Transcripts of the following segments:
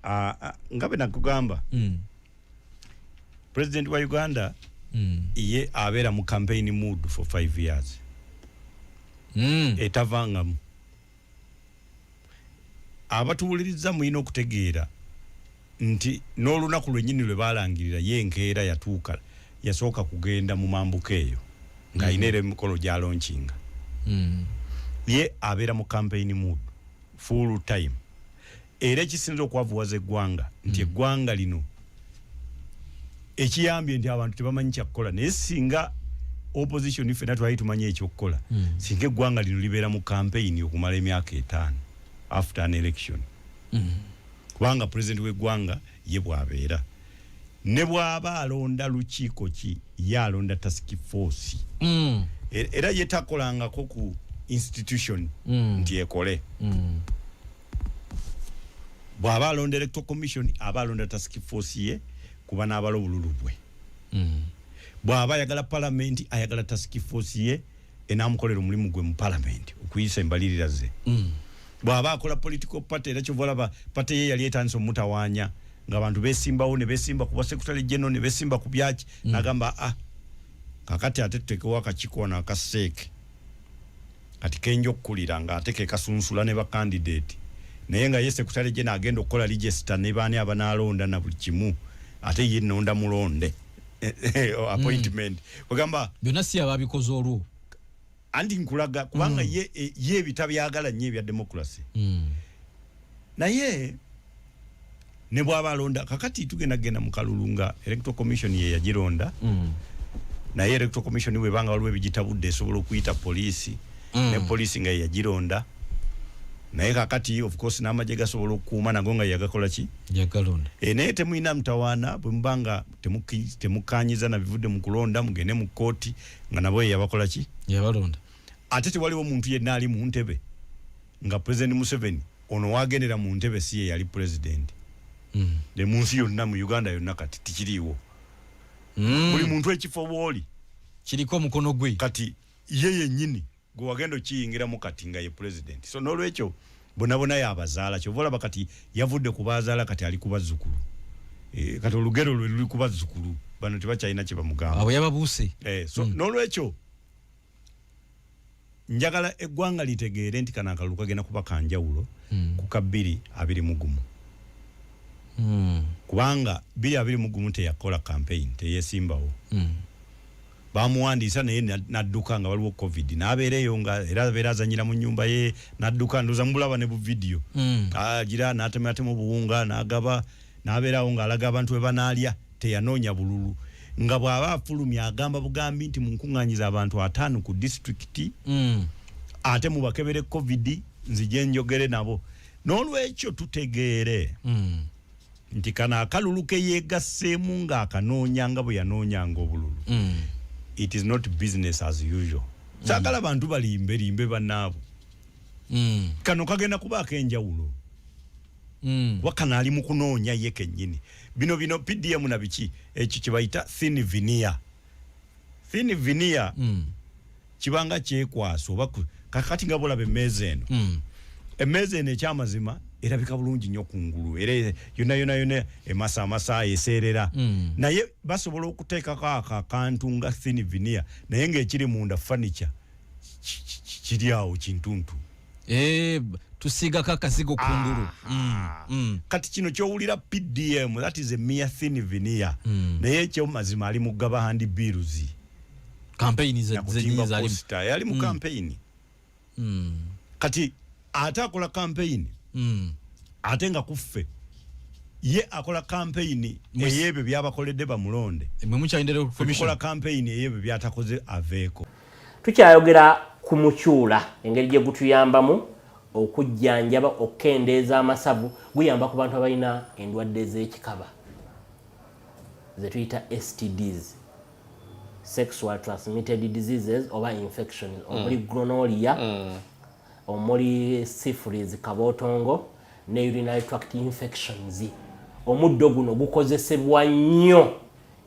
Ah, ah, nga bwe nakugamba, president wa Uganda ye abeera mu campaign mood for 5 years etavangamu. Abatuwuliriza, mulina okutegeera nti n'olunaku lwennyini lwe balangirira ye enkeera yatuuka, yasooka kugenda mu mambuka eyo ng'alina era emikolo gy'alaunchinga. Ye abeera mu campaign mood full time. Era ekisinza okwavuwaza eggwanga nti eggwanga lino ekiyambye nti abantu tebamanyi kyakukola, naye singa opposition ffena twali tumanyi ekyokukola, singa eggwanga lino libeera mu campaign okumala emyaka 5 after an election, kubanga president w'eggwanga ye bw'abeera ne bw'aba alonda lukiiko ki, ye alonda task force. Era ye takolangako ku institution nti ekole. Bw'aba alonda electoral commission, aba alonda task force ye kuba n'abala obululu bwe. Bw'aba ayagala palamenti, ayagala task force ye enamukolera omulimu gwe mu palamenti okuyisa embalirira ze. Bw'aba akola political party, era kyova olaba party ye yali etandise omutawaanya ng'abantu besimbawo ne besimba ku bwa secretary general ne besimba ku byaki, nagamba, "Ah, kakati ate tutekewo akakiiko wano akaseeke kati kenja okukulira," ng'ate ke kasunsula ne bakandidate, naye nga ye secretary general agenda okukola register ne baani abanaalonda na buli kimu, ate ye nonda mulonde appointment ogamba. Byonna si ababikoze olwo? Anti nkulaga kubanga ye ebitabyagala nnyo ebya democracy. Naye ne bw'aba alonda kakati, tugenda genda mu kalulu nga electoral commission ye yagironda, naye electoral commission bwebanga waliwo ebigitabudde, esobola okuyita poliisi, ne poliisi nga ye yagironda. Naye kakati of course n'amagye gasobola okukuuma nago nga yagakola ki? Yagalonda. E, naye temulina mutawaana. Bwe muba nga temukanyiza na bivudde mu kulonda, mugende mu kkooti nga nabo ye yabakola ki? Yabalonda. Ate tewaliwo muntu yenna ali mu ntebe nga President Museveni ono wagendera mu ntebe si ye yali president. Ne mu nsi yonna, mu Uganda yonna kati tikiriiwo. Buli muntu ekifo bwoli kiriko omukono gwe. Kati ye yennyini gwe wagenda okiyingiramu kati nga ye president. So n'olwekyo bona bona yabazaala. Kyova olaba kati yavudde ku bazaala, kati ali ku bazzukulu. E, kati olugero lwe luli ku bazzukulu bano, tebakyalina kye bamugamba. Abo yababuuse. Eh, so n'olwekyo njagala eggwanga litegeere nti kano akalulu kagenda kuba kanjawulo ku ka 2021, kubanga 2021 teyakola campaign, teyesimbawo. Bamuwandiisa naye n'adduka nga waliwo COVID, n'abeera eyo nga era abeera azanyira mu nyumba ye, n'adduka. Ndowooza mubulaba ne bu video. Agira n'atematema obuwunga n'agaba, n'abeerawo ng'alaga abantu bwe banaalya. Teyanoonya bululu. Nga bw'aba afulumya agamba bugambi nti munkuŋŋanyiza abantu 50 ku disitulikiti, ate mubakebere COVID, nzije njogere nabo. N'olwekyo tutegeere nti kano akalulu ke yeegasseemu ng'akanoonya nga bwe yanoonyanga obululu, it is not business as usual. Saagala bantu balimbe limbe bannaabo. Kano kagenda kubaako enjawulo, kuba kano ali mu kunoonya ye kennyini. Bino PDM na biki, ekyo kye bayita thin veneer. Thin veneer kibanga kyekwasa oba kakati nga bolaba emmeeza eno. Emmeeza eno ekyamazima erabika bulungi nnyo kungulu, era yonna yonna yonna emasamasa, eseerera. Naye basobola okuteekako ako akantu nga thin veneer, naye ng'ekiri munda furniture kiri awo kintuntu. Eh, tusiigako akasigo kungulu. Kati kino kyowulira PDM, that is a mere thin veneer. Naye ekyomazima ali mu gaba handbills. Campaign ze nakutimba zennyini zali poster, yali mu campaign. Kati ate akola campaign, ate nga kuffe ye akola campaign ey'ebyo byabakoledde bamulonde. Mwe mukyalindira tukola commission. Campaign ey'ebyo byatakoze aveeko. Tukyayogera ku mukyula, engeri gye gutuyambamu okujjanjaba, okukendeeza amasavu. Guyamba ku bantu abalina endwadde z'ekikaba ze tuyita STDs, sexual transmitted diseases oba infections, omuli gonorrhea, omuli syphilis, kabootongo ne urinary tract infections. Omuddo guno gukozesebwa nnyo,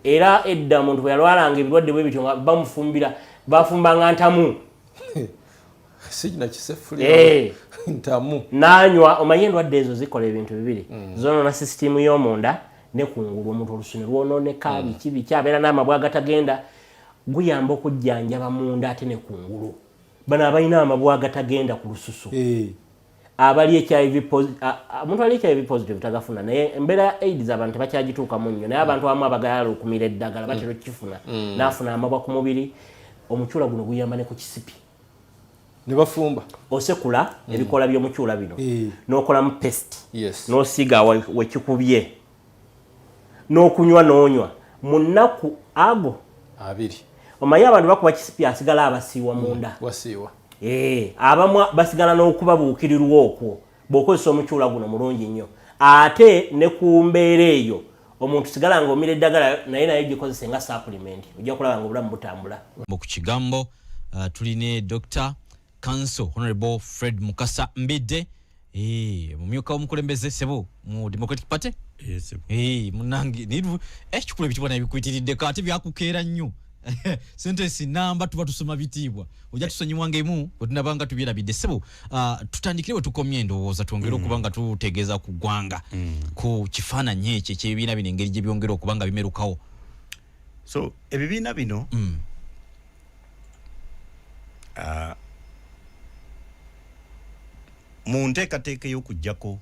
era edda omuntu bwe yalwalanga ebirwadde bwe bityo nga bamufumbira, bafumbanga ntamu. Sigina kisefulira. Eh, Ntamu. Nanywa, omanye endwadde ezo zikola ebintu bibiri. Zonoona sisitimu y'omunda ne kungulu, omuntu olusu ne lwonooneka. Biki biki, abeera n'amabwa agatagenda. Guyamba okujjanjaba munda ate ne kungulu. Bano abalina amabwa agatagenda ku lususu, abali HIV, omuntu ali HIV positive tagafuna, naye embeera ya AIDS abantu tebakyagituukamu nnyo, naye abantu abamu abagayala okumira eddagala batera okukifuna, n'afuna amabwa ku mubiri. Omukyula guno guyamba ne ku kisipi. Ne bafumba. Osekula ebikola by'omukyula bino, n'okolamu paste, n'osiiga wekikubye, n'okunywa n'onywa mu nnaku ago 20. Omanyi abantu bakuba kisipi, asigala abasiiwa munda. Wasiiwa. Abamu basigala n'okubabuukirirwa okwo. Bw'okozesa omukyula guno mulungi nnyo, ate ne ku mbeera eyo omuntu sigala nga omira eddagala, naye gikozese nga supplement, ojja kulaba nga obulamu butambula. Ku kigambo tuline Dr Counsel Honorable Fred Mukasa Mbidde, mumyuka w'omukulembeze, sebo, mu Democratic Party. Yes. Munange ekikulu ebitiibwa naye bikuyitiriddeko, ate byakukeera nnyo. Sentence namba tuba tusoma bitiibwa, ojja tusonyiwa ng'emu bwe tunabanga tubyerabidde. Sebo, tutandikire we tukomye, endowooza twongere okuba nga tutegeeza ku ggwanga ku kifaananyi ekyo ekyebibiina bino, engeri gye byongera okuba nga bimerukawo. So ebibiina bino, mu nteekateeka ey'okuggyako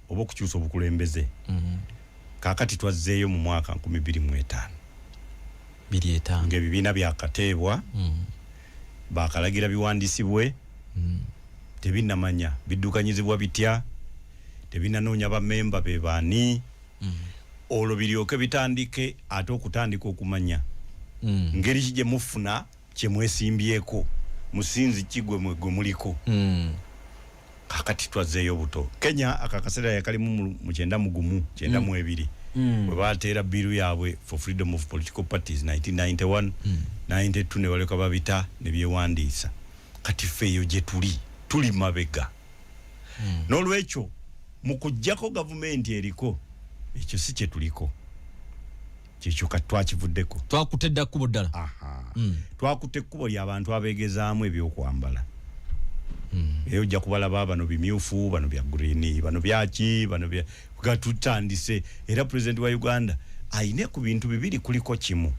oba okukyusa obukulembeze, kaakati twazzeeyo mu mwaka 2005. 25. Ng'ebibiina byakateebwa, bakalagira biwandisibwe, tebinnamanya biddukanyizibwa bitya, tebinnanoonya bamemba be baani, olwo biryoke bitandike ate okutandika okumanya ngeri ki gye mufuna kye mwesimbyeko, musinzi ki gwe muliko. Kakati twazzeeyo buto. Kenya akakaseera yakalimu mu 91, 92, bwe bateera bill yaabwe for freedom of political parties 1991, 92, ne baleka babita ne byewandiisa. Kati ffe eyo gye tuli, tuli mabega. N'olwekyo mu kuggyako gavumenti eriko, ekyo si kye tuliko, kyekyo kati twakivuddeko. Twakutte dda kkubo ddala. Aha. Twakutte ekkubo ly'abantu abeegezaamu ebyokwambala. Era ojja kubalaba, bano bimyufu, bano bya green, bano byaki, bano bya ga. Tutandise era pulezidenti wa Uganda ayine ku bintu bibiri, kuliko kimu.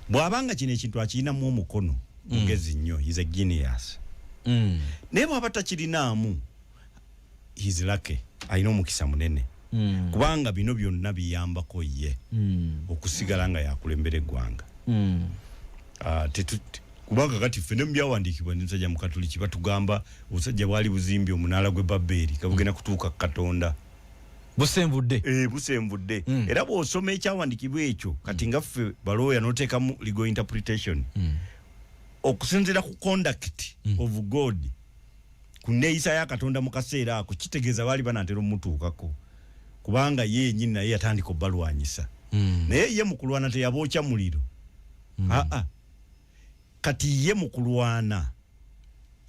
Bw'abanga kino ekintu akiyinamu omukono, mugezi nnyo, is a genius. Naye bw'aba takirinaamu, he's lucky, alina omukisa munene, kubanga bino byonna biyambako ye okusigala nga yakulembera eggwanga. Ah, kubanga kati ffe ne mu byawandiikibwa, ndi musajja mukatuliki, batugamba obusajja bwali buzimbye omunaala gw'e Babbeeri kabugenda kutuuka ku Katonda. Busenvudde. E, busenvudde. Era bw'osoma ekyawandiikibwa ekyo kati nga ffe balooya n'oteekamu legal interpretation, okusinziira ku conduct of God, ku neeyisa ya Katonda mu kaseera ako, kitegeeza baali banaatera omutuukako, kubanga ye yennyini naye yatandika obbalwanyisa. Naye ye mu kulwana teyabookya muliro. Aa, kati ye mu kulwana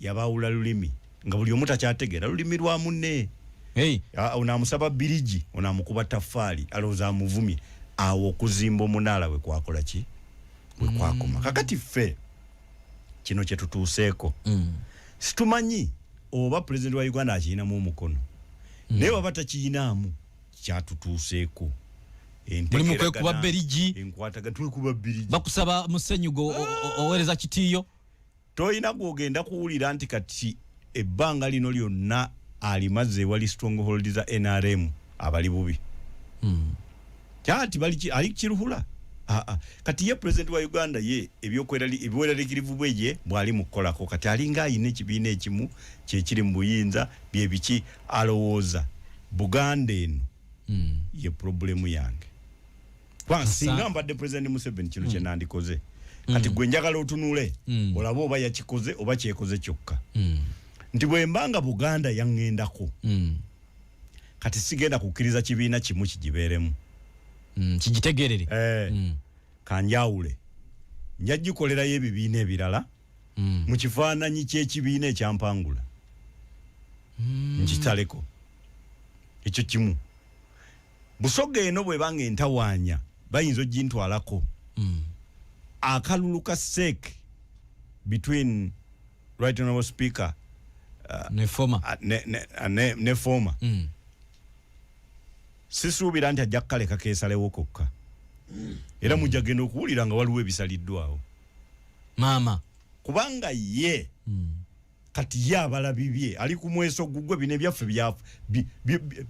yabawula lulimi, nga buli omu takyategeera lulimi lwa munne. Hey. Ah, ono amusaba birigi, ono amukuba taffaali, alowooza amuvumye. Awo okuzimba omunaala we kwakola ki, we kwakoma. Kakati ffe kino kye tutuuseeko, situmanyi oba pulezidenti wa Uganda akiyinamu omukono, naye waba takiyinaamu, kyatutuuseeko. Muli mu kwekuba berigi. Enkwatagana, twekuba birigi. Bakusaba musenyu go oweereza kitiiyo. Toyina gwogenda kuwulira nti kati ebbanga lino lyonna alimaze ewali stronghold za NRM abali bubi kyati bali ali Kiruhura. Aa, kati ye president wa Uganda ye ebyokweralikirivu bwe ye bwali mu kukolako, kati alinga ayina ekibiina ekimu kyekiri mu buyinza, byebiki, alowooza Buganda eno ye problemu yange, kubanga singa mbadde President Museveni, kino kyenandikoze. Kati gwe njagala otunule, olabe oba yakikoze oba kyekoze kyokka, nti bwe mbanga Buganda yaŋŋendako, kati sigenda kukkiriza kibiina kimu kigibeeremu. Kigitegerere. Eh, kanjawule, nja gikolerayo ebibiina ebirala mu kifaananyi ky'ekibiina ekyampangula, nkitaleko ekyo kimu. Busoga eno bwebanga entawaanya, bayinza ogintwalako. Akalulu ka CEC between Right Honorable Speaker Ne former. Ne former. Sisuubira nti ajja kukaleka keesalewo kokka. Era mujja genda okuwulira nga waliwo ebisaliddwawo. Maama. Kubanga ye kati ye abala bibye, ali ku mweso gugwe, bino ebyaffe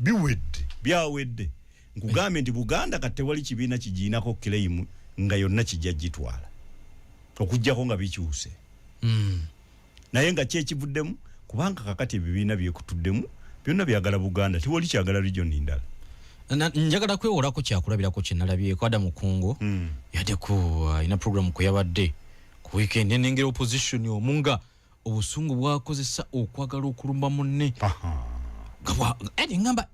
biwedde, byawedde. Nkugambye nti Buganda kati tewali kibiina kigiinako claim nga yonna kijja gitwala, okuggyako nga bikyuse. Naye nga ki ekivuddemu? Kubanga kakati ebibiina byekutuddemu byonna byagala Buganda, tewali kyagala region ndala. Njagala kwewolako kyakulabirako kye nalabyeko Adam Kungo. Yadde ku alina program kwe yabadde ku weekend, nengera opposition omu nga obusungu bwakozesa okwagala okulumba munne. Nga ngamba,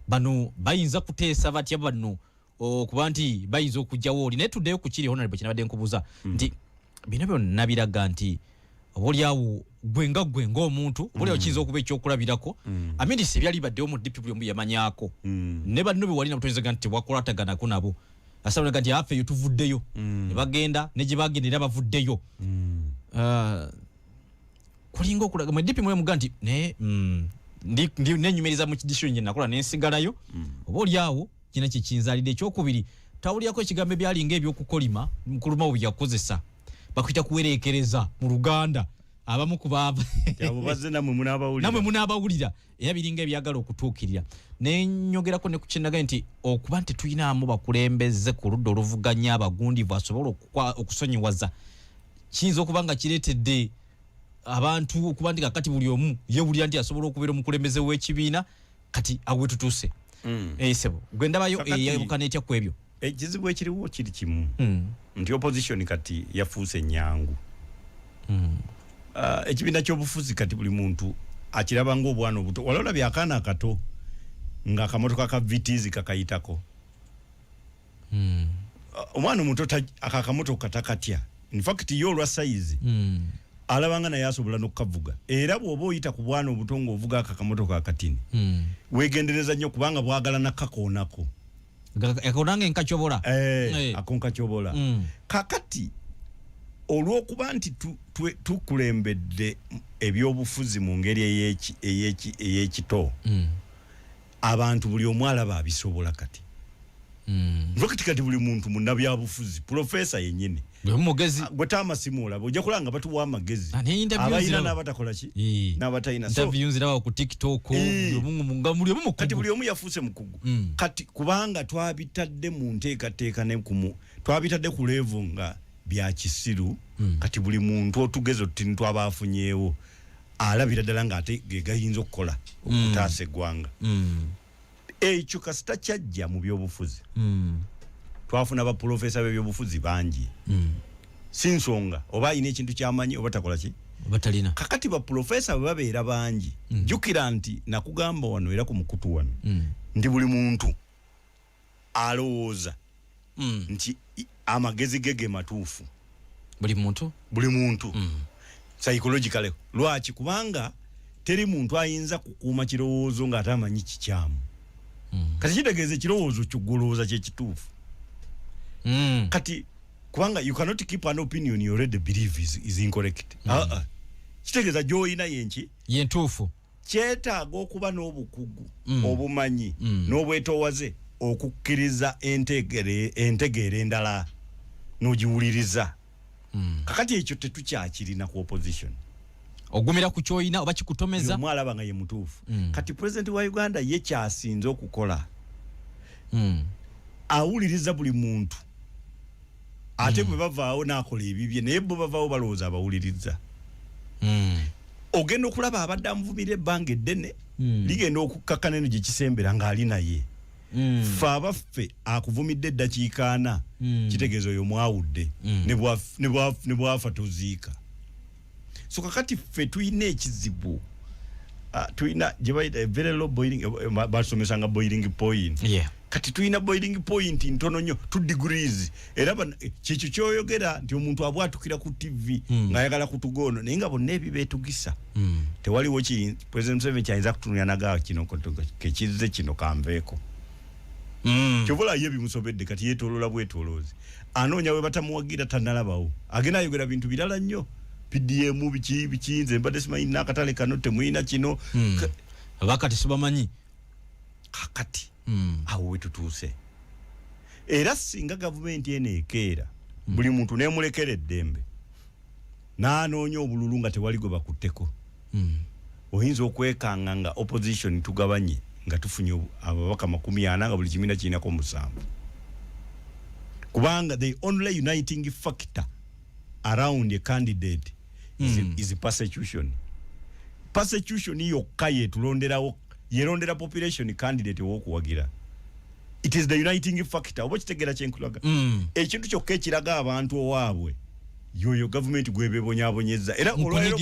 bano bayinza kuteesa batya bano okuba nti bayinza okugyawo oli? Naye tuddeyo ku kiri, honorable, kyenabadde nkubuuza nti bino byonna biraga nti oba oliawo gwe nga gwe ng'omuntu, oba oliawo kiyinza okuba ekyokulabirako amidisi ebyali baddewo mu DP, buli omu yamanyaako ne banno be wali nabo, toyinzaga nti tebwakwataganako nabo, asabulaga nti affe eyo tuvuddeyo ne bagenda ne gye bagenda era bavuddeyo. Kulinga okulaga mwe DP mwe muga nti naye ndi nenyumiriza mu kidisho nje nakola nensigalayo, oba oliawo kina kyekinzalidde. Ekyokubiri, tawulyako ekigambo ebyalinga ebyokukolima mukuluma bwe yakozesa, bakuyita kuwereekereza mu Luganda, abamu ku baava Abo bazze nammwe munaabawulira. Nammwe munaabawulira, era biringa ebyagala okutuukirira. Nenyogerako ne ku kyenagaye nti okuba nti tulinamu bakulembeze ku ludda oluvuganya abagundivu asobola okusonyiwaza, kiyinza okuba nga kireetedde abantu okuba nti kakati buli omu yewulira nti asobola okubeera omukulembeze w'ekibiina. Kati awo wetutuuse. Sebo gwe ndabayo eyayabukana etya ku ebyo? Ekizibu ekiriwo kiri kimu, nti opposition kati yafuuse nyangu. Ekibiina ky'obufuzi kati buli muntu akiraba ng'obwana obuto. Wali olabye akaana akato nga akamotoka ka Vitz kakayitako? Omwana omuto ako akamotoka takatya. In fact ye olwa size alabanga naye asobola n'okukavuga. Era bw'oba oyita ku bwana obuto ng'ovuga ako akamotoka akatini, weegendereza nnyo kubanga bwagala nakakoonako. Akonanga enkacyobola. Ako nkacyobola. Kakati olw'okuba nti tukulembedde ebyobufuzi mu ngeri ey'ekito, abantu buli omu alaba abisobola kati. Nfakati kati buli muntu munnabyabufuzi, profesa yennyini. Bwe mugezi. Gwe taamasimu olaba ojja kulaba nga batuwa amagezi. Ah, ne interview abalina ziraba. n'abatakola ki n'abatalina. So, Interview nziraba ku TikTok, buli omu nga buli omu mukugu. Kati buli omu yafuuse mukugu. Kati kubanga twabitadde mu nteekateeka ne twabitadde ku level nga bya kisiru, kati buli muntu otugezi otutini twabaafunyeewo alabira ddala ng'ate ge gayinza okukola okutaasa eggwanga. Ekyo kasita kyajja mu byobufuzi, twafuna baprofesa b'ebyobufuzi bangi. Si nsonga oba alina ekintu kyamanyi oba takola ki. Oba talina. Kakati baprofesa bwe babeera bangi, jjukira nti nakugamba wano era ku mukutu wano nti buli muntu alowooza nti amagezi ge ge matuufu. Buli muntu. Buli muntu psychologically. Lwaki? Kubanga teri muntu ayinza kukuuma kirowoozo ng'ate amanyi kikyamu. Kati kitegeeza ekirowoozo kyogolowooza kyekituufu. Kati kubanga you cannot keep an opinion you already believe is incorrect. Ah, ah. Kitegeeza gy'olina yenki yentuufu. Kyetaaga okuba n'obukugu, obumanyi n'obwetoowaze okukkiriza entegeera endala n'ogiwuliriza. Kakati ekyo tetukyakirina ku opposition. Ogumira ku kyoyina oba kikutomeza. Omu alaba nga ye mutuufu. Kati president wa Uganda ye kyasinze okukola, awuliriza buli muntu, ate bwe bavaawo n'akola ebibye, naye bo bavaawo balowooza abawuliriza. Ogenda okulaba abadde amuvumira ebbanga eddene, ligenda okukkakana eno gye kisembera ng'ali naye. Ffe abaffe akuvumidde eddakiika 40, kitegeeza oyo mwawudde. Ne bwafa toziika. So kakati ffe tulina ekizibu. Tulina gye bayita a very low boiling, basomesanga boiling point. Kati tulina boiling point ntono nnyo, 2 degrees. Era kyekyo kyoyogera nti omuntu abwatukira ku TV ng'ayagala kutuga ono, naye nga bonna ebibeetugisa tewaliwo ki President Museveni kyayinza kutunulira nagaa kino kekizze kino kanveeko. Kyova ye bimusobedde, kati yeetooloola bwetooloozi, anoonya we batamuwagira, tannalabawo, agenda ayogera bintu birala nnyo. PDM biki biki, nze mbadde simanyi n'akatale kano temuyina kino. Abakati sibamanyi. Kakati awo wetutuuse, era singa gavumenti eno ekeera buli muntu nemulekera eddembe n'anoonya obululu nga tewali gwe bakutteko, oyinza okwekanga nga opposition tugabanye nga tufunye ababaka 40 nga buli kibiina kirinako 7, kubanga the only uniting factor around a candidate is persecution. Persecution yokka yetulonderawo, yerondera population candidate wokuwagira. It is the uniting factor. Oba kitegeera kyenkulaga? Ekintu kyokka ekiraga abantu owaabwe yoyo gavumenti gwebebonyabonyeza, era olwaleero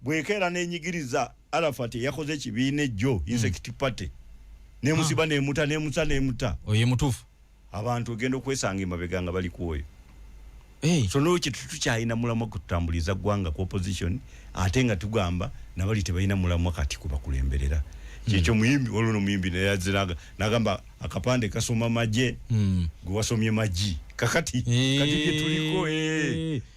bwekeera n'enyigiriza Arafat yakoze ekibiina ejjo Insect Party nemusiba nemuta nemuta nemuta, oye mutuufu. Abantu ogenda okwesanga emabega nga bali ku oyo. So nolwekyo tetukyalina mulamwa kututambuliza ggwanga ku opposition, ate nga tugamba nabali tebalina mulamwa kati kubakulemberera. Kyekyo muyimbi waliwo nomuyimbi neyaziraga nagamba akapande kasoma magye, gwe wasomye magi. Kakati kati byetuliko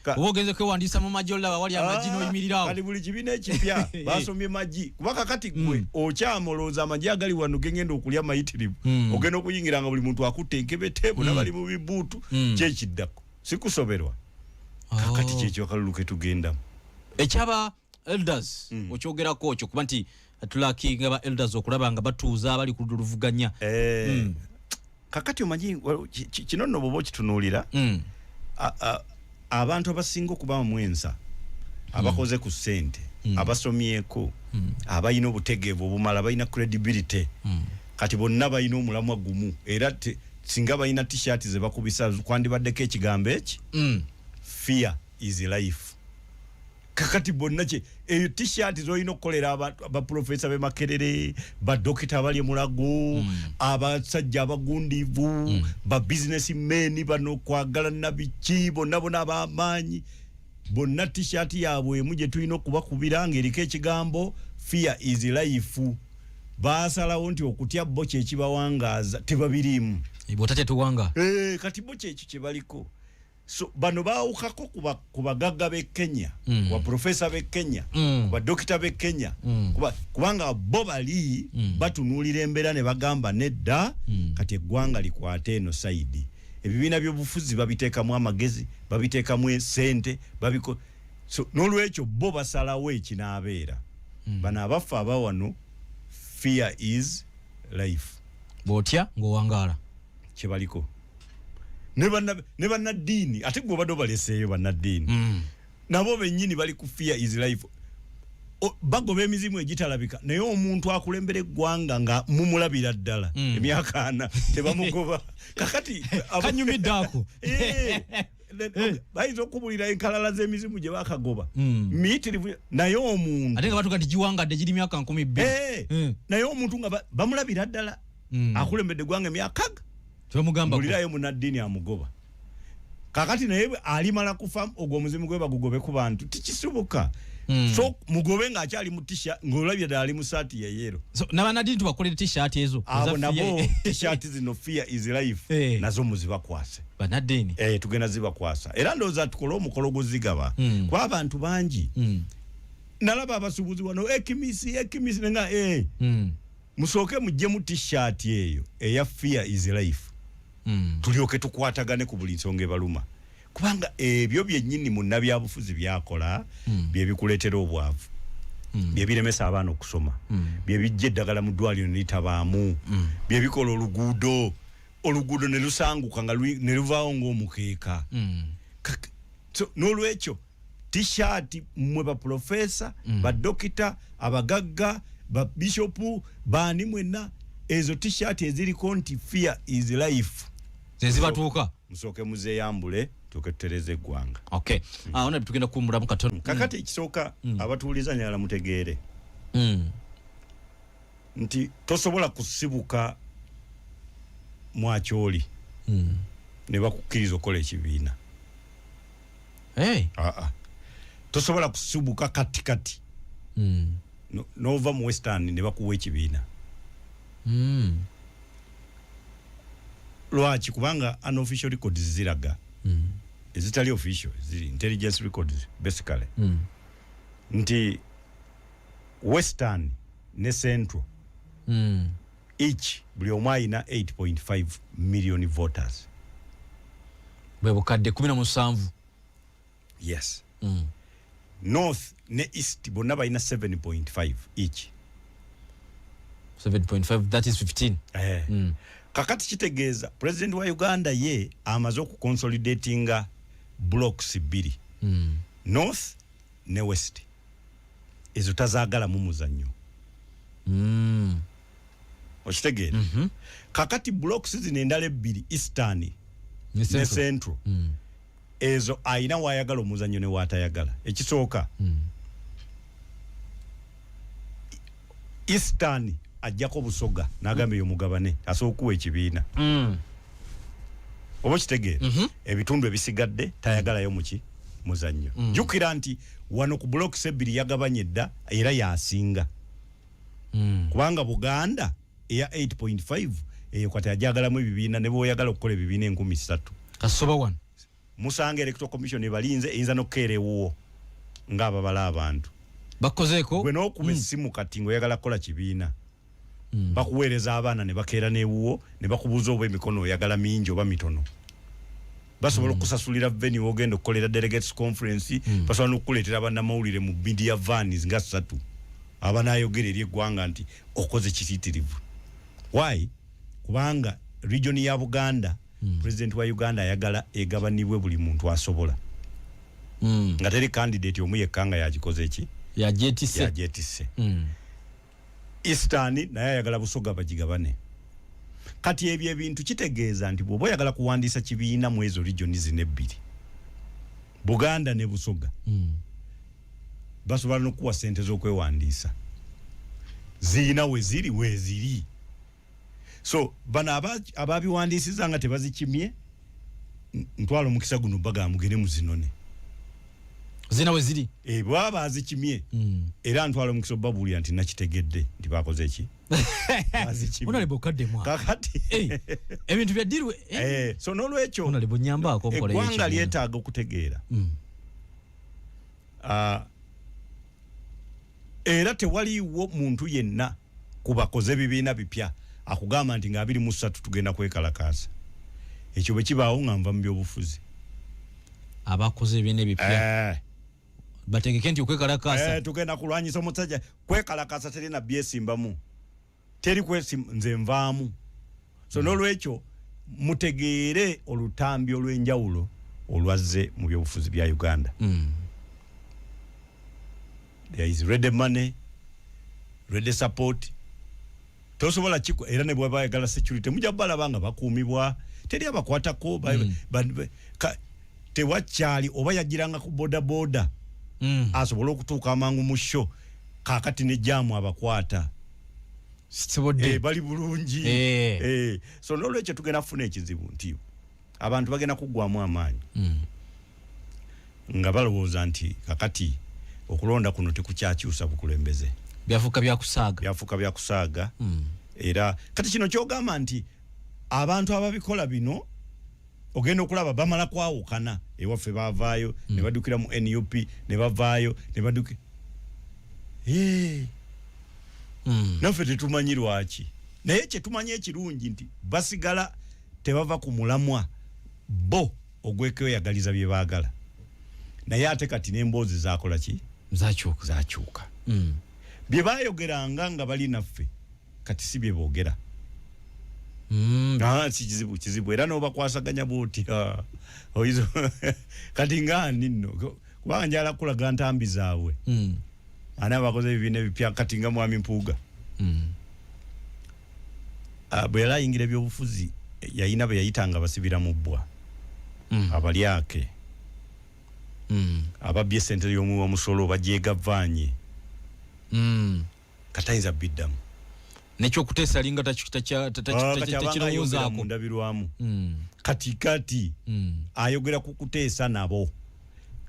oba ogenze kwewandiisa mu magye, olaba wali amagi n'oyimirirawo. Kati buli kibiina ekipya basomye magi, kuba kakati gwe okyamolooza amagi agali wano gengenda okulya mayitirivu, ogenda okuyingira nga buli muntu akutte enkebete, bonna bali mu bibuutu. Kyekiddako sikusoberwa. Kakati kyekyo akalulu ketugendamu. Ekyaba elders okyogerako kyo, kuba nti tulakinga ba elders okulaba nga batuuza abali ku luvuganya. Kakati omanyi kino nno bw'oba okitunuulira, abantu abasinga okuba mu ensa, abakoze ku ssente, abasomyeko, abalina obutegeevu obumala, balina credibility, kati bonna balina omulamwa gumu, era singa balina t-shirt ze bakubisa kwandibaddeko ekigambo eki fear is life. Kakati bonna kye eyo t-shirt z'olina okukolera abaprofesa b'e Makerere, badokita abali e Mulago, abasajja abagundivu, ba business men bano kwagala nabiki, bonna bonna ab'amaanyi bonna t-shirt yaabwe emu gye tulina okubakubira ng'eriko ekigambo fear is life. Baasalawo nti okutya bo kyekibawangaaza, tebabiriimu. Bw'otatya tuwanga. Kati bo kyekyo kye baliko. So bano baawukako ku bagagga b'e Kenya, ku baprofesa b'e Kenya, ku badokita b'e Kenya, kubanga bo bali batunuulira embeera ne bagamba nedda, kati eggwanga likwate eno sayidi. Ebibiina by'obufuzi babiteekamu amagezi, babiteekamu esente, babiko. So n'olwekyo bo basalawo ekinaabeera. Bano abaffe aba wano, fear is life. Bw'otya ng'owangaala. Kye baliko. Ne bannaddiini, ate gwe obadde obaleseeyo bannaddiini, nabo bennyini bali ku fear is life. Bagoba emizimu egitalabika, naye omuntu akulembera eggwanga nga mumulabira ddala emyaka 4 tebamugoba. Kakati kanyumidde ako. Bayinza okubulira enkalala z'emizimu gye bakagoba miyitirivu, naye omuntu ate nga batuga nti giwangadde giri myaka 2000. Naye omuntu nga bamulabira ddala akulembedde eggwanga emyaka tebamugamba, mulirayo munnaddiini amugoba. Kakati naye alimala kufa ogwo omuzimu gwe bagugobe ku bantu tikisubuka. So mugobe ng'akyali mu t-shirt, ng'olabye ddala ali mu saati ya yellow. So n'abannaddiini tubakolere t-shirt ezo abo nabo t-shirt zino fear is life, nazo muzibakwase bannaddiini. Tugenda zibakwasa, era ndowooza tukole omukolo guzigaba kuba abantu bangi. Nalaba abasuubuzi wano ekimisi ekimisi nenga musooke muggyemu t-shirt eyo eya fear is life, tulyoke tukwatagane ku buli nsonga ebaluma, kubanga ebyo byennyini munnabyabufuzi byakola byebikuleetera obwavu, byebiremesa abaana okusoma, byebijja eddagala mu ddwaliro ne litabaamu, byebikola oluguudo, oluguudo ne lusanguka nga ne luvaawo ng'omukeeka. So n'olwekyo t-shirt mmwe baprofesa, badokita, abagagga, babishopu, baani mwenna, ezo t-shirt eziriko nti fear is life zezibatuuka, musooke muzeeyambule tuke tutereze eggwanga. Okay. Ona tugenda kuwummulamu katono. Kakati ekisooka abatuwuliza nyala mutegeere nti tosobola kusibuka mwakyoli ne bakukkiriza okukola ekibiina. Tosobola kusibuka katikati n'ova mu Western ne bakuwa ekibiina. Lwaki? Kubanga unofficial records ziraga Ezitali official, ziri intelligence records basically, nti Western ne Central, each, buli omu ayina 8.5 million voters. Bwe bukadde 17. Yes. North ne East bonna balina 7.5 each. 7.5, that is 15. Eh. Kakati kitegeeza president wa Uganda ye amaze okuconsolidatinga blocks bbiri, North ne West. Ezo tazaagalamu muzannyo. Okitegeera? Kakati blocks zino endala ebbiri, Eastern ne ne Central. Central, ezo ayina wayagala omuzannyo ne watayagala. Ekisooka, Eastern ajjako Busoga n'agamba eyo mugabane, asobola okuwa ekibiina. Oba okitegeera? Ebitundu ebisigadde tayagalayo muki muzannyo. Jjukira nti wano ku blocks ebbiri yagabanye dda era yasinga, kubanga Buganda eya 8.5 eyo kati ajagalamu ebibiina, ne bwoyagala okukola ebibiina 3000. Kasoba wano. Musanga Electoral Commission ebalinze, eyinza n'okukeera ewuwo ng'ababala abantu. Bakozeeko. Gwe n'okuba essimu kati ng'oyagala kukola kibiina, bakuweereza abaana ne bakeera n'ewuwo ne bakubuuza oba emikono oyagala mingi oba mitono. Basobola okusasulira venue ogenda okukolera delegates conference. Basobola n'okukuleetera bannamawulire mu media vans nga ssatu abanayogera eri eggwanga nti okoze kititirivu. Why? Kubanga region ya Buganda, president wa Uganda ayagala egabanibwe buli muntu asobola, nga teri candidate omu yekka nga yagikoze eki. Yagyetisse. Yagyetisse. Eastern naye ayagala Busoga bagigabane. Kati ebyo ebintu kitegeeza nti bw'oba oyagala kuwandiisa kibiina mu ezo region zino ebbiri, Buganda ne Busoga, basobola n'okuwa sente z'okwewandiisa, ziyina weziri weziri. So bano ababiwandiisiza nga tebazikimye, ntwala omukisa guno bagamba mugende muzinone. Zina we ziri. E, bwaba bazikimye, era ntwala omukisa obabuulira nti nakitegedde nti bakoze eki. Bazikimye. Honorable, okaddemu awo. Kakati Eh, ebintu bya ddirwe. Eh, so n'olwekyo Honorable, nyambaako nkoleyo eggwanga ekibiina. lyetaaga okutegeera. Ah, era tewaliiwo muntu yenna ku bakoze ebibiina bipya akugamba nti nga 23 tugenda kwekalakaasa. Ekyo bwe kibaawo nga nva mu byobufuzi. Abakoze ebibiina ebipya Eh, bategeke nti okwekalakaasa. Eh, tugenda kulwanyisa omusajja. Kwekalakaasa terina byesimbamu, teri kwesimba, nze nvaamu. So n'olwekyo mutegeere olutambi olw'enjawulo olwazze mu byobufuzi bya Uganda. There is ready money, ready support. Tosobola kiku era ne bwaba bayagala security mujja balaba nga bakuumibwa, teri abakwatako. Tewakyali oba yagiranga ku boda boda asobole okutuuka amangu mu show. Kakati ne jaamu abakwata. Sisobodde. Eh, bali bulungi. Eh, so nolwekyo tugenda kufuna ekizibu nti abantu bagenda kuggwamu amaanyi nga balowooza nti kakati okulonda kuno tekukyakyusa bukulembeze. Byafuuka byakusaaga. Byafuuka byakusaaga. Era kati kino kyogamba nti abantu ababikola bino ogenda okulaba bamala kwawukana ewaffe, bavaayo ne baddukira mu NUP, ne bavaayo ne baddukira. Eh, naffe tetumanyi lwaki, naye kyetumanyi ekirungi nti basigala tebava ku mulamwa bo ogwekweyagaliza bye baagala. Naye ate kati n'emboozi zakola ki? Zakyuka. Zakyuka. Bye bayogeranga nga bali naffe kati si bye boogera. Ah, si kizibu, kizibu era n'obakwasaganya bwotya. Kati ngaani nno, kubanga njala kulaga ntambi zaabwe. Ani abakoze ebibiina ebipya kati nga mwami Mpuuga? Ah, bwe yali ayingira ebyobufuzi yayina bwe yayitanga basibira mu bbwa, abalyake, ababbye esente y'omuwa musolo bagyegavaanye. Katayinza biddamu. Nekyokuteesa alinga Ah, kati abanga ayogera mu takirowoozaako. ndabirwamu. Kati kati ayogera ku kuteesa nabo.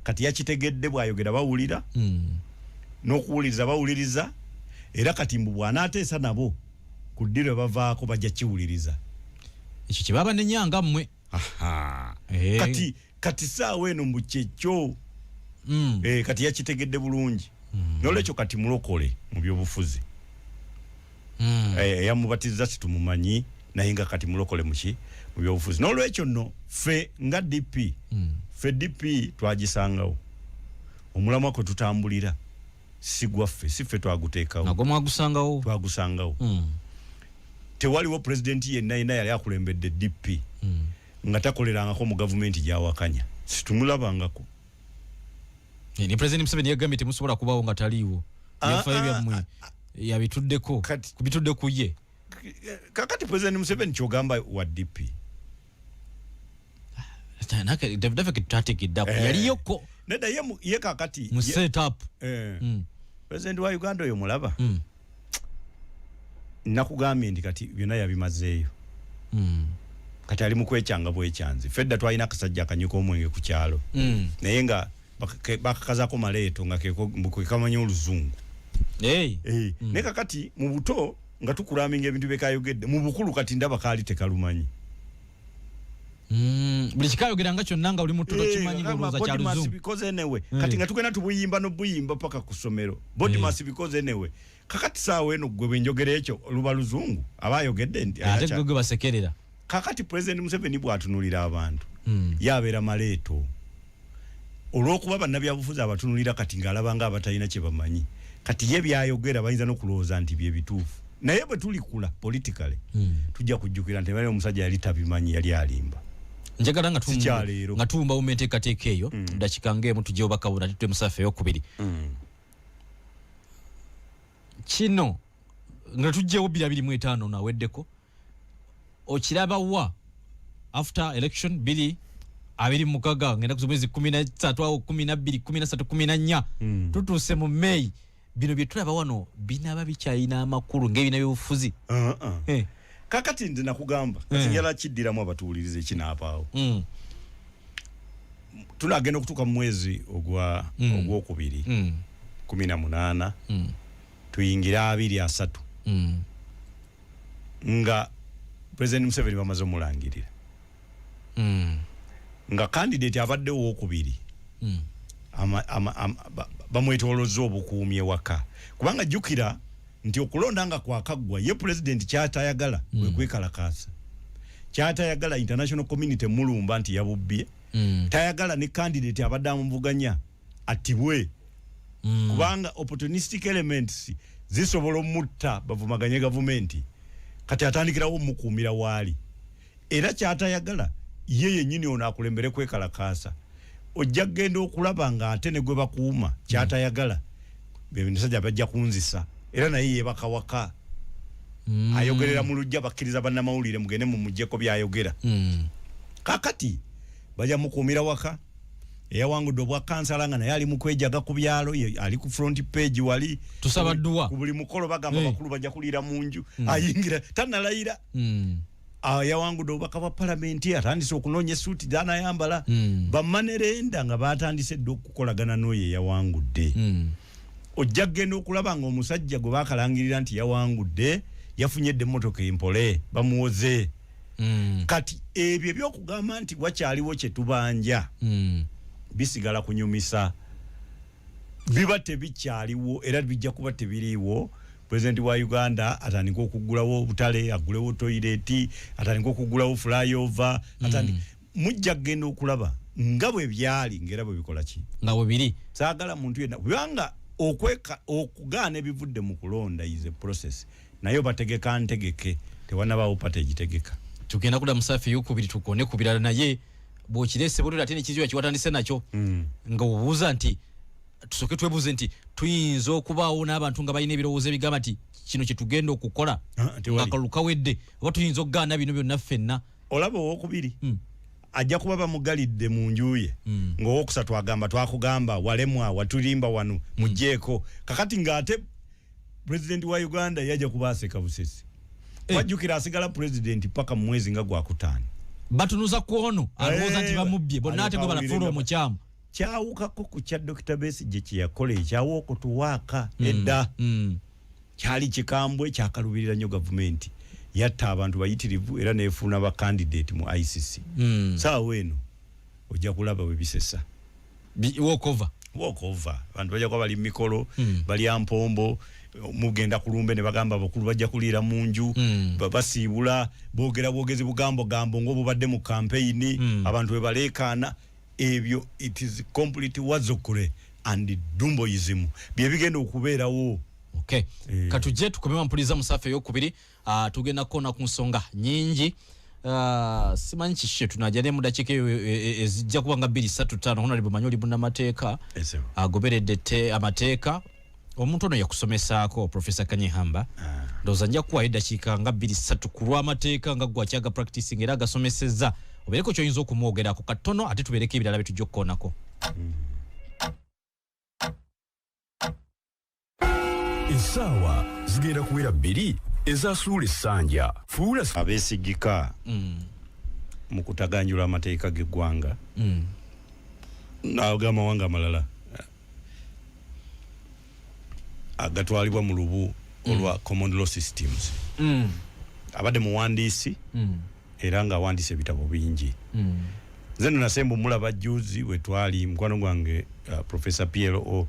Kati yakitegedde bw'ayogera bawulira, n'okuwuliriza bawuliriza. Era kati mbu bw'anaateesa nabo ku ddiro bavaako bajja kiwuliriza. Ekyo kye baba nenyanga mmwe. Aha. Eh. Kati Kati saawa eno mbu kyekyo. Kati yakitegedde bulungi. Nolwekyo kati mulokole mu byobufuzi. Eyamubatiza situmumanyi, naye nga kati mulokole muki mu byobufuzi. Nolwekyo nno ffe nga DP, ffe DP twagisangawo. Omulamwa kwe tutambulira si gwaffe, si ffe twaguteekawo. Nagwo mwagusangawo? Twagusangawo. Tewaliwo pulezidenti yenna yenna yali akulembedde DP nga takolerangako mu gavumenti gy'awakanya, situmulabangako. Ni President Museveni yagambye temusobola kubaawo nga taliiwo. Ebyafayo byammwe yabituddeko, kubitudde ku ye. Kakati President Museveni kyogamba wa DP. David yaliyoko. Nedda ye kakati mu set up. President wa Uganda oyo mulaba. Nakugambye nti kati byonna yabimazeeyo. Kati ali mu kwekyanga bwekyanzi. Fedda twalina akasajja akanyuka omwenge ku kyalo. Naye nga bakakazaako maleeto nga kekamanya oluzungu. Naye kakati mu buto nga tukulaminga ebintu byekayogedde, mu bukulu kati ndaba kaali tekalumanyi. Buli kikayogera nga kyonna nga oli muto tokimanyi ng'olowooza kya luzungu. Because anyway, kati nga tugenda tubuyimba n'obuyimba paka ku ssomero. Body must because anyway. Kakati saawa eno gwe bwe njogera ekyo luba luzungu aba ayogedde nti ate gwe basekerera. Kakati President Museveni bw'atunulira abantu yabeera maleeto. Olw'okuba bannabyabufuzi abatunulira kati ng'alaba nga abatalina kye bamanyi, kati ye byayogera bayinza n'okulowooza nti bye bituufu. Naye bwe tulikula politically tujja kujjukira nti bali omusajja yali tabimanyi, yali alimba. Njagala nga tuwumba enteekateeka eyo dakika ng'emu tujje obakabona tutwe musafe eyokubiri. Kino nga tujjewo 2025 naweddeko okiraba wa after election 2026 ngenda ku mwezi 13 awo 12 13 14 tutuuse mu May. Bino bye tulaba wano binaba bikyalina amakulu ng'ebina by'obufuzi. Kakati nze nakugamba kati njala kiddiramu abatuwuliriza ekinaabaawo. Tunagenda okutuuka mu mwezi ogwokubiri 18 tuyingira 23 nga President Museveni bamaze omulangirira nga candidate abadde owokubiri bamwetoolozza obukuumi ewaka, kubanga jjukira nti okulonda nga kwakaggwa ye president kyatayagala kwe kwekalakaasa, kyatayagala international community mulumba nti yabubbye, tayagala ne candidate abadde amuvuganya attibwe, kubanga opportunistic elements zisobola omutta bavumaganye gavumenti. Kati atandikirawo omukuumira waali, era kyatayagala ye yennyini ono akulembere kwekalakaasa. Ojja kugenda okulaba nga ate ne gwe bakuuma kyatayagala bemusajja bajja kunzisa, era naye yeebaka waka. Ayogerera mu luggya, bakkiriza bannamawulire mugende mumuggyeko byayogera. Kakati bajja mukuumira waka. Eyawangudde obwa kansala nga naye ali mu kwejaga ku byalo, ali ku front page wali tusaba dduwa ku buli mukolo, bagamba bakulu bajja kuliira mu nju, ayingira tannalayira. Yawangudde obubaka bwa palamenti, atandise okunoonya essuuti z'anayambala. Bamanerenda nga batandise dda okukolagana n'oyo eyawangudde. Ojja kugenda okulaba nga omusajja gwe bakalangirira nti yawangudde yafunye dda emmotoka empole bamuwoze. Kati ebyo ebyokugamba nti wakyaliwo kye tubanja bisigala kunyumisa, biba tebikyaliwo era bijja kuba tebiriiwo. Pulezidenti wa Uganda atandika okuggulawo obutale, aggulewo toyireti, atandika okuggulawo flyover, mujja kugenda okulaba nga bwe byali ng'era bwe bikola ki nga bwe biri. Saagala muntu yenna, kubanga okugaana ebivudde mu kulonda is a process, naye bategeka ntegeke, tewannabaawo pata egitegeka. Tugenda kudda musaafi eyokubiri tukone ku birala, naye bw'okireese bwotyo ate n'ekizibu kiwatandise nakyo nga obuuza nti tusooke twebuuze nti tuyinza okubaawo n'abantu nga balina ebirowoozo ebigamba nti kino kye tugenda okukola nga akalulu kawedde, oba tuyinza okugaana bino byonna ffenna. Olaba owokubiri ajja kuba bamugalidde mu nju ye, ng'owokusatu agamba twakugamba walemwa watulimba wano mugjeeko. Kakati ng'ate pulezidenti wa Uganda yajja kuba aseka busesi. Wajjukira asigala pulezidenti paka mu mwezi nga gwakutaano. Batunuza ku ono alowooza nti bamubbye bonna ate gwe balafuula omukyamu. Kyawukako ku kya Dr. Besigye kye yakola ekyawokutuwaaka edda. Kyali kikambwe kyakalubirira nnyo gavumenti, yatta abantu bayitirivu era neefuuna ba candidate mu ICC. Saawa eno Ojja kulaba bwe bisesa. Walk over. Walk over. Abantu bajja kuba bali mu mikolo, balya mpombo, mugenda kulumbe ne bagamba abakulu bajja kuliira mu nju, basiibula, boogera bwogezi bugambo gambo ng'obubadde mu campaign, abantu bwe baleekaana. Ebyo it is complete wazokure and dumboism bye bigenda okubeerawo. Okay. Katujje tukome mpuliza musafe eyokubiri, tugenda kona ku nsonga nyingi. Simanyi kiki tunajja ne mu dakiika eyo ezijja kuba nga 2 3 5. Honorable Manyoli munnamateeka agoberedde amateeka. Omuntu ono yakusomesaako Professor Kanyeihamba. Ndowooza nja kuwayo eddakiika nga 2 3 ku lw'amateeka nga gwe akyaga practicing era agasomesezza, obeereko ky'oyinza okumwogerako katono, ate tubeereko ebirala bye tujja okukoonako. Essaawa zigenda kuwera 2 ezasuula essanja. Fuula abeesigika mu kutaganjula amateeka g'eggwanga n'ag'amawanga amalala agatwalibwa mu lubu olwa common law systems. Abadde muwandiisi era ng'awandiisa ebitabo bingi. Nze nno nasemba omulaba juzi we twali mukwano gwange Professor PLO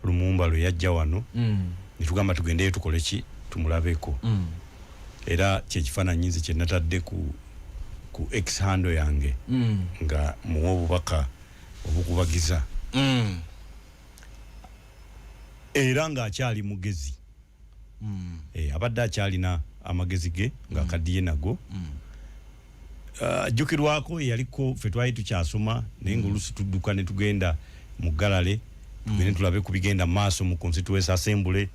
Lumumba lwe yajja wano, ne tugamba tugendeyo tukole ki, tumulabeko. Era kyekifaananyi nze kye natadde ku X handle yange nga muwa obubaka obukubagiza. Era ng'akyali mugezi. Abadde akyalina amagezi ge ng'akaddiye nago. Ajjukirwako yaliko ffe twali tukyasoma, naye ng'oluusi tudduka ne tugenda mu galale, tugende tulabe ku bigenda mu maaso mu Constituency Assembly.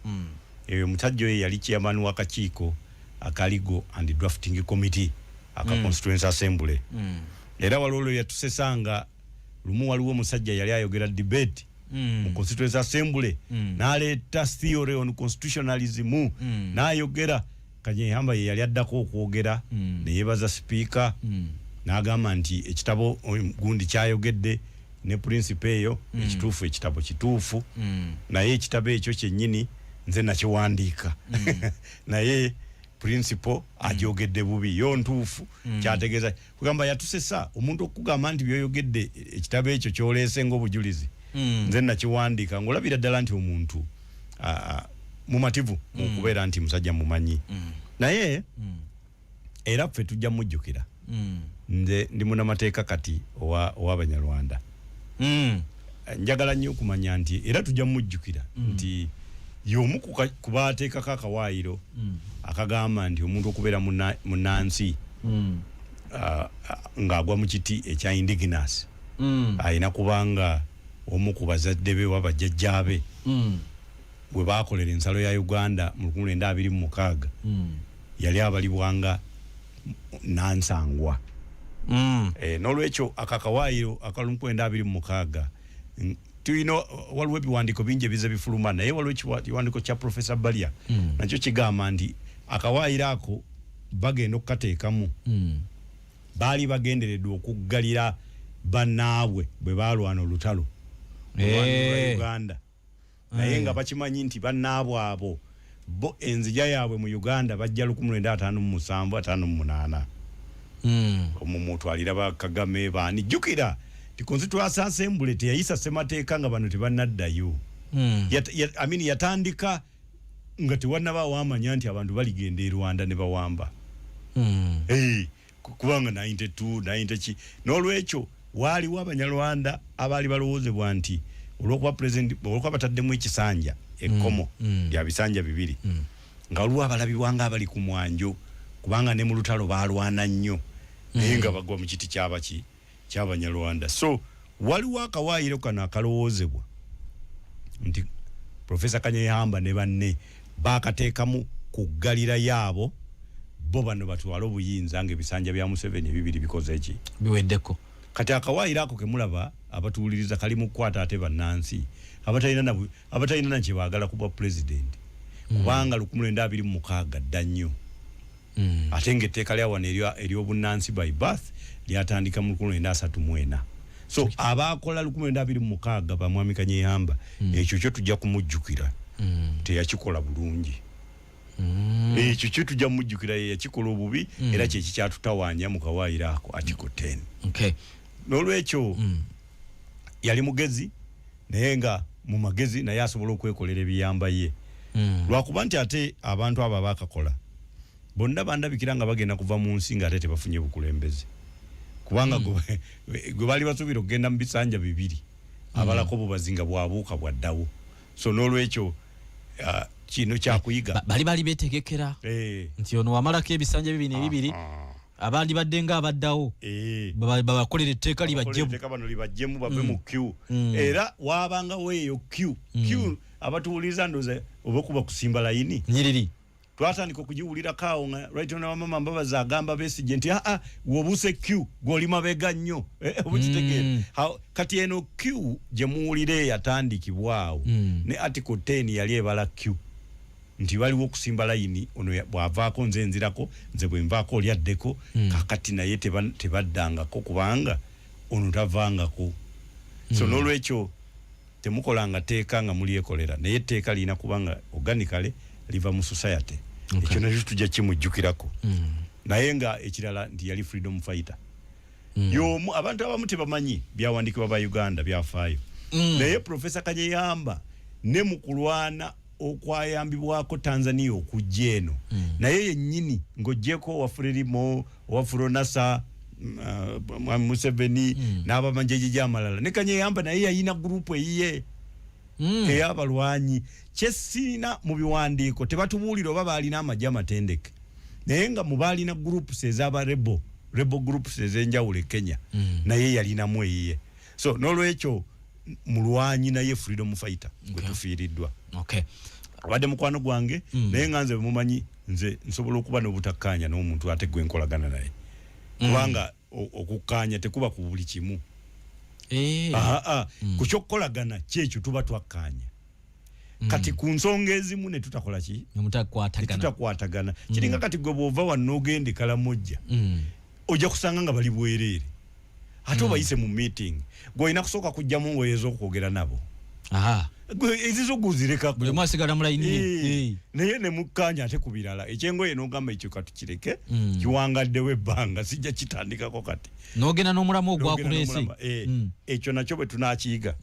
Eyo omusajja oyo yali chairman w'akakiiko aka Legal and Drafting Committee aka Constituency Assembly. Era waliwo lwe yatusesanga lumu, waliwo omusajja yali ayogera debate mu Constituency Assembly, n'aleeta theory on constitutionalism, n'ayogera. Kanyeihamba ye yali addako okwogera, ne yeebaza sipiika, n'agamba nti ekitabo gundi kyayogedde ne principle eyo ekituufu, ekitabo kituufu, naye ekitabo ekyo kyennyini nze nakiwandiika, naye principle agyogedde bubi, yo ntuufu. Kyategeeza kugamba yatusesa omuntu okugamba nti byoyogedde ekitabo ekyo kyoleese ng'obujulizi nze nakiwandiika, ng'olabira ddala nti omuntu mumativu mu kubeera nti musajja mumanyi. Naye era ffe tujja mujjukira. Nze ndi munnamateeka kati ow'Abanyarwanda. Njagala nnyo okumanya nti era tujja mujjukira nti y'omu ku baateekako akawaayiro akagamba nti omuntu okubeera munnansi ng'agwa mu kiti ekya indigenous alina kubanga omu ku bazadde be oba bajjajjaabe bwe baakolera ensalo ya Uganda mu 1926 yali abalibwanga nansangwa. N'olwekyo akakawaayiro aka 1926 tulina, waliwo ebiwandiiko bingi ebize bifuluma, naye waliwo ekiwandiiko kya Professor Balya nakyo kigamba nti akawaayiro ako bagenda okukateekamu, baali bagendereddwa okuggalira bannaabwe bwe baalwana olutalo olwa Uganda, naye nga bakimanyi nti bannaabwe abo bo enzija yaabwe mu Uganda bajja 1957 58. Omumutwalira ba Kagame baani. Jjukira nti Constituency Assembly teyayisa ssemateeka nga bano tebannaddayo. I mean, yatandika nga tewannaba wamanya nti abantu baligenda e Rwanda ne bawamba. Kubanga 92 90 ki. N'olwekyo waaliwo Abanyarwanda abaali balowoozebwa nti olw'okuba president, olw'okuba bataddemu ekisanja ekkomo lya bisanja bibiri, nga waliwo abalabibwa nga abali ku mwanjo, kubanga ne mu lutalo baalwana nnyo, naye nga bagwa mu kiti kyabaki ky'Abanyarwanda. So waliwo akawaayiro kano akalowoozebwa nti Professor Kanyeihamba ne banne baakateekamu kuggalira yaabo bo bano batwale obuyinza ng'ebisanja bya Museveni ebibiri bikoze ki, biweddeko. Kati akawaayiro ako kemulaba abatuwuliriza kali mu kukwata ate bannansi abatalina na kye baagala ku bwa pulezidenti, kubanga 1926 dda nnyo, ate ng'etteeka lya wano ery'obunnansi by birth lyatandika mu 1934. So abaakola 1926 bamwami Kanyeihamba, ekyo kyo tujja kumujjukira, teyakikola bulungi. Ekyo kyo tujja mujjukira, ye yakikola obubi, era kye kikyatutawaanya mu kawaayiro ako article 10. Okay. N'olwekyo yali mugezi, naye nga mu magezi naye asobola okwekolera ebiyamba ye. Lwakuba nti ate abantu abo abaakakola bonna bandabikira nga bagenda kuva mu nsi nga ate tebafunye bukulembeze, kubanga gwe baali basuubira okugenda mu bisanja 2 abalako bubazi nga bwabuuka bwaddawo. So n'olwekyo kino kyakuyiga. Bali beetegekera nti ono wamalako ebisanja 2 abandi badde nga abaddawo, babakolera etteeka libajjemu, libajjemu bave mu queue. Era waabangawo eyo queue abatuwuliriza ndowooza oba okuba kusimba layini nyiriri. Twatandika okugiwulirako awo nga right now mama Mbabazi agamba Besigye nti aa wobuuse queue gw'oli mabega nnyo, obukitegeera. Kati eno queue gye muwulira eyatandikibwa awo ne article 10 yali ebala queue nti waliwo okusimba layini, ono bw'avaako nze nzirako, nze bwe nvaako oli addeko. Kakati naye tebaddangako kubanga ono tavangako. So n'olwekyo temukolanga tteeka nga mulyekolera, naye etteeka lirina kubanga organically liva mu society. Ekyo nakyo tujja kimujjukirako. Naye nga ekirala nti yali freedom fighter. Y'omu abantu abamu tebamanyi byawandiikibwa ba Uganda byafaayo. Naye Professor Kanyeyamba ne mu kulwana okwayambibwako Tanzania okujja eno, naye yennyini ng'oggyeko owa Frelimo, owa Fronasa, Museveni n'abamanjejeje amalala, ne Kanyeyamba naye yayina gurupu eyiye ey'abalwanyi. Kyesiina mu biwandiiko tebatubuulira oba baalina amagye amatendeke, naye nga mu baalina groups ez'aba rebel groups ez'enjawulo e Kenya, naye yalinamu eyiye. So n'olwekyo mulwanyi naye freedom fighter gwe tufiiriddwa. Abadde mukwano gwange, naye nga nze mumanyi nze nsobola okuba n'obutakkaanya n'omuntu ate gwe nkolagana naye, kubanga okukkaanya tekuba ku buli kimu. Ku ky'okukolagana kyekyo tuba twakkaanya. Kati ku nsonga ezimu ne tutakola ki? Tutakwatagana. Kiringa kati gwe bw'ova wano n'ogenda e Kalamojja, ojja kusanga nga bali bwereere, ate obayise mu meeting, gw'olina kusooka kujjamu ngoye ez'okwogera nabo. Ezizo guzirekako, buli omu asigala mu layini ye. Naye ne mukkaanya ate ku birala. Ekyengoye n'ogamba ekyo katukireke, kiwangaddewo ebbanga, sijja kitandikako kati. N'ogenda n'omulamu ogwakuleese. Ekyo nakyo bwe tunaakiyiga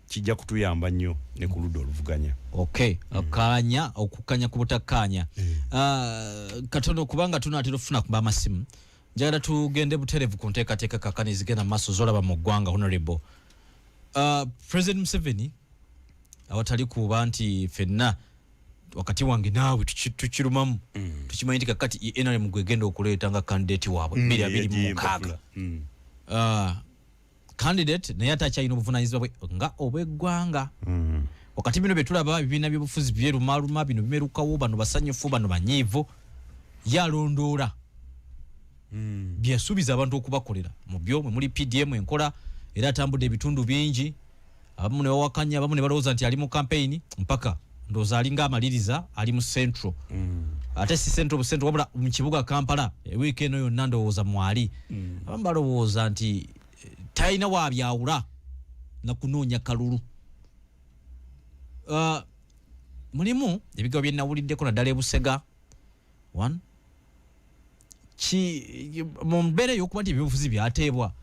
kijja kutuyamba nnyo ne ku ludda oluvuganya. Okkaanya, okukkanya ku butakkaanya. Katono kubanga tunaatera okufuna ku bamasimu, njagala tugende butereevu ku nteekateeka kaakano ezigenda mu maaso z'olaba mu ggwanga. Honorable, President Museveni awatali kuba nti ffenna wakati wange naawe tukirumamu, tukimanyi nti kakati NRM gwegenda okuleeta nga candidate waabwe 2026. Candidate naye ate akyalina obuvunaanyizibwa bwe nga obw'eggwanga. Wakati bino bye tulaba ebibiina by'obufuzi byerumaaluma, bino bimerukawo, bano basanyufu, bano banyiivu, ye alondoola byasuubiza abantu okubakolera. Mu byo mwe muli PDM enkola, era atambudde ebitundu bingi, abamu ne bawakanya, abamu ne balowooza nti ali mu campaign, mpaka ndowooza alinga amaliriza ali mu Central. Ate si Central bu Central, wabula mu kibuga Kampala ewiiki eno yonna ndowooza mwali. Abamu balowooza nti talina waabyawula na kunoonya kalulu. Mulimu ebigambo bye nawuliddeko naddala e Busega. One, mu mbeera ey'okuba nti ebyobufuzi byateebwa,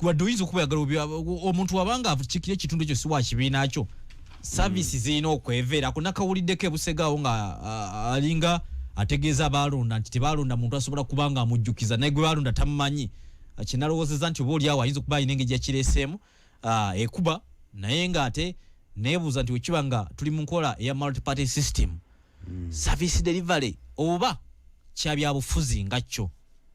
wadde oyinza okuba oyagala omuntu wabanga akikira ekitundu ekyo si wa kibiina kyo, service zirina okweveerako. Nakawuliddeko e Busega awo nga alinga ategeeza abaalonda nti tebaalonda muntu asobola kuba nga amujjukiza, naye gwe baalonda tamumanyi. Kinalowoozezza nti oba oli awo ayinza okuba alina engeri gyakireeseemu ekuba, naye ng'ate neebuuza nti wekiba nga tuli mu nkola eya multi-party system, service delivery oba kya byabufuzi nga kyo,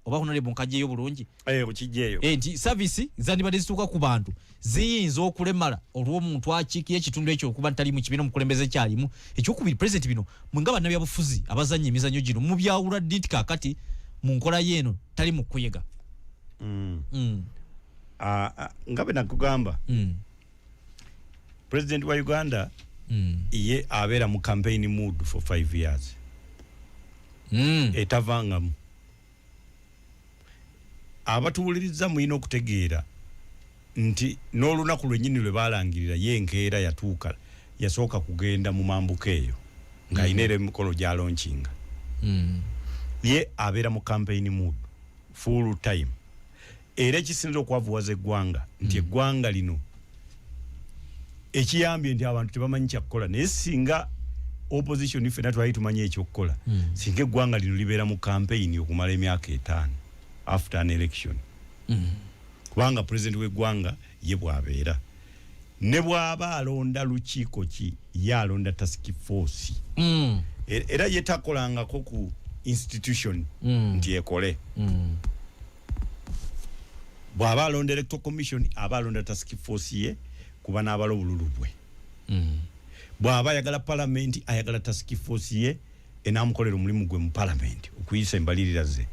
oba honorable nkajjeyo bulungi okijjeeyo, nti service zandibadde zituuka ku bantu ziyinza okulemala olw'omuntu akiikira ekitundu ekyo okuba ntali mu kibiina omukulembeze kyalimu. Ekyokubiri, president, bino mwe nga bannabyabufuzi abazannya emizannyo gino mubyawula ddi nti kaakati mu nkola y'eno tali mu kuyega? Nga bwe nakugamba, president wa Uganda ye abeera mu campaign mood for 5 years etavangamu. Abatuwuliriza mulina okutegeera nti n'olunaku lwennyini lwe baalangirira ye enkeera yatuuka, yasooka kugenda mu mambuka eyo ng'alina era emikolo gy'alonkinga. Ye abeera mu campaign mood full time. Era ekisinza okwavuwaza eggwanga nti eggwanga lino ekiyambye nti abantu tebamanyi kyakukola, naye singa opposition ffenna twali tumanyi ekyokukola, singa eggwanga lino libeera mu campaign okumala emyaka 5 after an election. Kubanga president w'eggwanga ye bw'abeera ne bw'aba alonda lukiiko ki, ye alonda task force. Era ye takolangako ku institution nti ekole. Bw'aba alonda electoral commission, aba alonda task force ye kuba n'abala obululu bwe. Bw'aba ayagala palamenti, ayagala task force ye enaamukolera omulimu gwe mu palamenti okuyisa embalirira ze.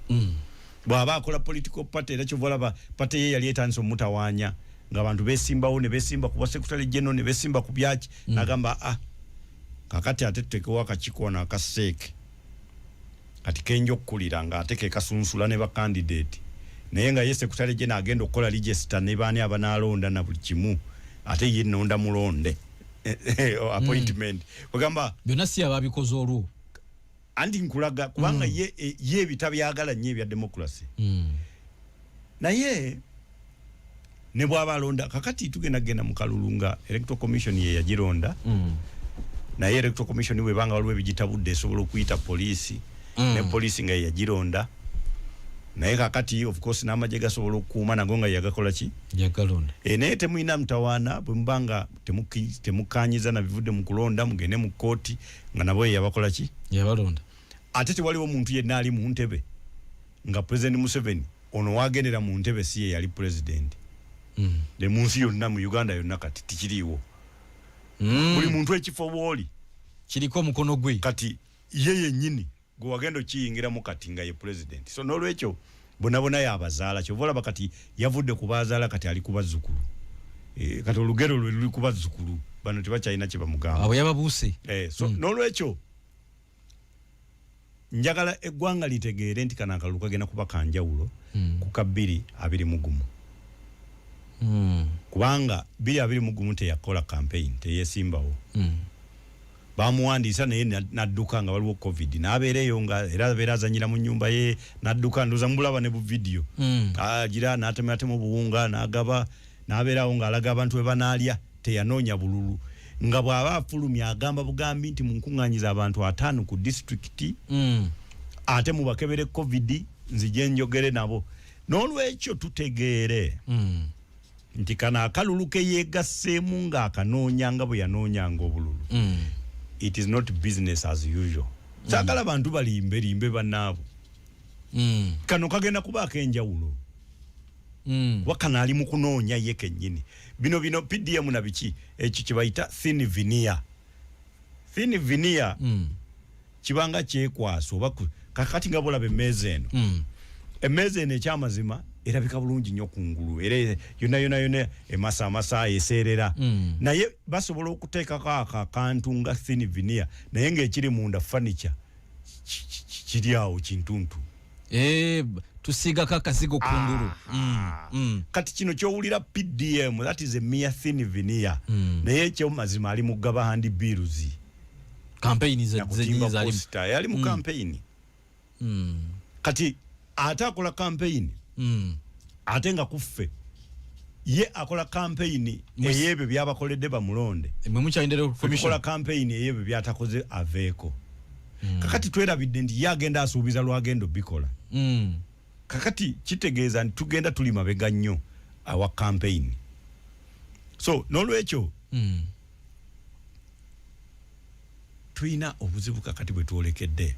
Bw'aba akola political party, era kyova olaba party ye yali etandise omutawaanya ng'abantu beesimbawo ne beesimba ku bwa secretary general ne beesimba ku byaki, n'agamba ah, kakati ate tuteekewo akakiiko wano akaseeke kati kenja okukulira ng'ate ke kasunsula ne bakandidate, naye nga ye secretary general agenda okukola register ne baani abanaalonda na buli kimu, ate ye nonda mulonde appointment ogamba byonna si ababikoze olwo. Anti nkulaga kubanga ye ebitabyagala nnyo ebya democracy. Naye ne bw'aba alonda kakati tugenda genda mu kalulu nga electoral commission ye yagironda. Naye electoral commission bwebanga waliwo ebigitabudde esobola okuyita poliisi, ne poliisi nga ye yagironda. Naye kakati of course n'amagye gasobola okukuuma nago nga yagakola ki? Yagalonda. Naye temulina mutawaana bwe muba nga temukkanyiza na bivudde mu kulonda, mugende mu kkooti nga nabo ye yabakola ki? Yabalonda. Ate tewaliwo muntu yenna ali mu ntebe nga President Museveni ono wagendera mu ntebe si ye yali president. Ne mu nsi yonna, mu Uganda yonna kati tikiriiwo. Buli muntu ekifo bw'oli kiriko omukono gwe. Kati ye yennyini gwe wagenda okiyingiramu kati nga ye president. So n'olwekyo bonna bonna yabazaala, kyova olaba kati yavudde ku bazaala kati ali ku bazzukulu. Kati olugero lwe luli ku bazzukulu bano tebakyalina kye bamugamba. Abo yababuuse. So n'olwekyo njagala eggwanga litegeere nti kano akalulu kagenda kuba kanjawulo ku ka 2021. Kubanga 2021 teyakola campaign, teyesimbawo. Bamuwandiisa naye n'adduka nga waliwo covid, n'abeera eyo nga era abeera azanyira mu nnyumba ye, n'adduka, ndowooza mubulaba ne bu video. Agira n'atematema obuwunga n'agaba, n'abeerawo ng'alaga abantu bwe banaalya, teyanoonya bululu. Nga bw'aba afulumya agamba bugambi nti munkuŋŋaanyiza abantu 5 ku disitulikiti, ate mubakebere covid nzije njogere nabo. N'olwekyo tutegeere nti kano akalulu ke yeegasseemu ng'akanoonya nga bwe yanoonyanga obululu. It is not business as usual. Saagala bantu balimbe limbe bannaabo. Kano kagenda kubaako enjawulo. Kuba kano ali mu kunoonya ye kennyini. Bino bino PDM na biki ekyo kye bayita thin veneer. Thin veneer kibanga kyekwasa oba kakati nga bw'olaba emmeeza eno. Emmeeza eno ekyamazima erabika bulungi nnyo kungulu, era yonna yonna yonna emasaamasa eseerera. Naye basobola okuteekako ako akantu nga thin veneer, naye ng'ekiri munda furniture kiri awo kintuntu. Tusiigako akazigo kungulu. Kati kino ky'owulira PDM, that is a mere thin veneer. Naye ekyamazima ali mu kugaba handbills. Campaign Nakutimba zennyini poster, yali mu campaign. Kati ate akola campaign. Ate nga kuffe ye akola campaign ey'ebyo by'abakoledde bamulonde. Mwe mukyalindira commission. Akola campaign ey'ebyo by'atakoze aveeko. Kakati twerabidde nti ye agenda asuubiza lwagenda obikola. Kakati kitegeeza nti tugenda tuli mabega nnyo awa campaign. So n'olwekyo tulina obuzibu kakati bwe twolekedde.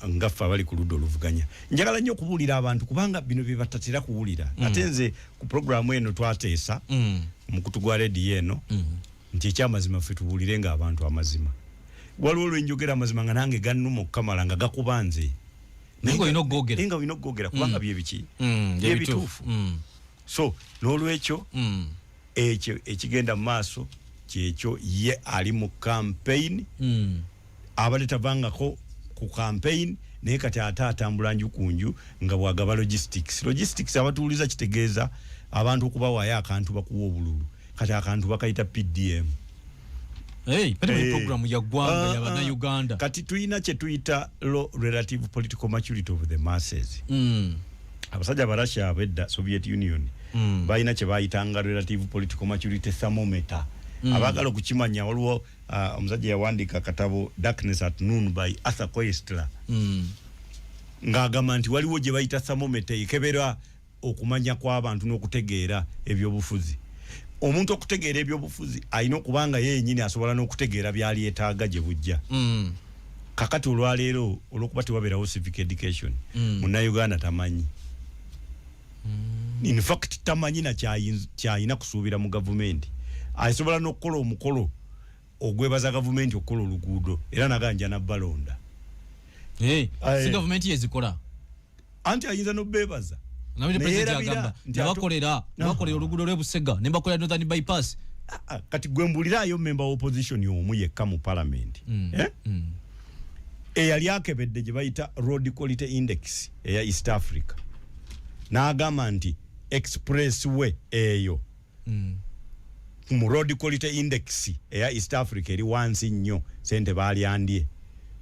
Nga ffe abali ku ludda oluvuganya. Njagala nnyo okubuulira abantu kubanga bino bye batatera kuwulira. Ate nze ku programu eno twateesa omukutu gwa rediyo eno nti ekyamazima ffe tubuulire nga abantu amazima. Waliwo lwe njogera amazima nga nange gannuma okukamala nga gakuba nze. Naye nga olina okugogera. Naye nga olina okugogera kubanga bye biki? Bye bituufu. bituufu. So n'olwekyo ekyo ekigenda mu maaso kyekyo, ye ali mu campaign. Abadde tavangako ku campaign, naye kati ate atambula nju ku nju nga bwagaba logistics. Logistics abatuuliza kitegeeza abantu okubawaayo akantu bakuwa obululu. Kati akantu bakayita PDM. Hey, pati program ya ggwanga ya bannayuganda. Kati tulina kye tuyita low relative political maturity of the masses. Abasajja Abarussia abedda, Soviet Union, balina kye bayitanga relative political maturity thermometer. Abaagala okukimanya, waliwo omusajja yawandiika akatabo Darkness at Noon by Arthur Koestler, ng'agamba nti waliwo gye bayita thermometer ekebera okumanya kw'abantu n'okutegeera ebyobufuzi. Omuntu okutegeera ebyobufuzi alina okuba nga ye yennyini asobola n'okutegeera byali etaaga gye bujja. Kakati olwaleero, olwokuba tewabeerawo civic education, Munnayuganda tamanyi, in fact tamanyi na kyayina kusuubira mu gavumenti. Asobola n'okukola omukolo ogwebaza gavumenti okukola oluguudo era naganja nabbalonda. Hey, si gavumenti yezikola. Anti ayinza n'obeebaza. Naye president agamba nabakolera, nabakolera oluguudo lw'e Busega, ne mbakolera Northern Bypass. Ah, ah, kati gwe mbulirayo member wa opposition omu yekka mu parliament, eh? Eyali akebedde gye bayita road quality index eya East Africa n'agamba nti expressway eyo mu road quality index eya East Africa eri wansi nnyo, sente balyandye.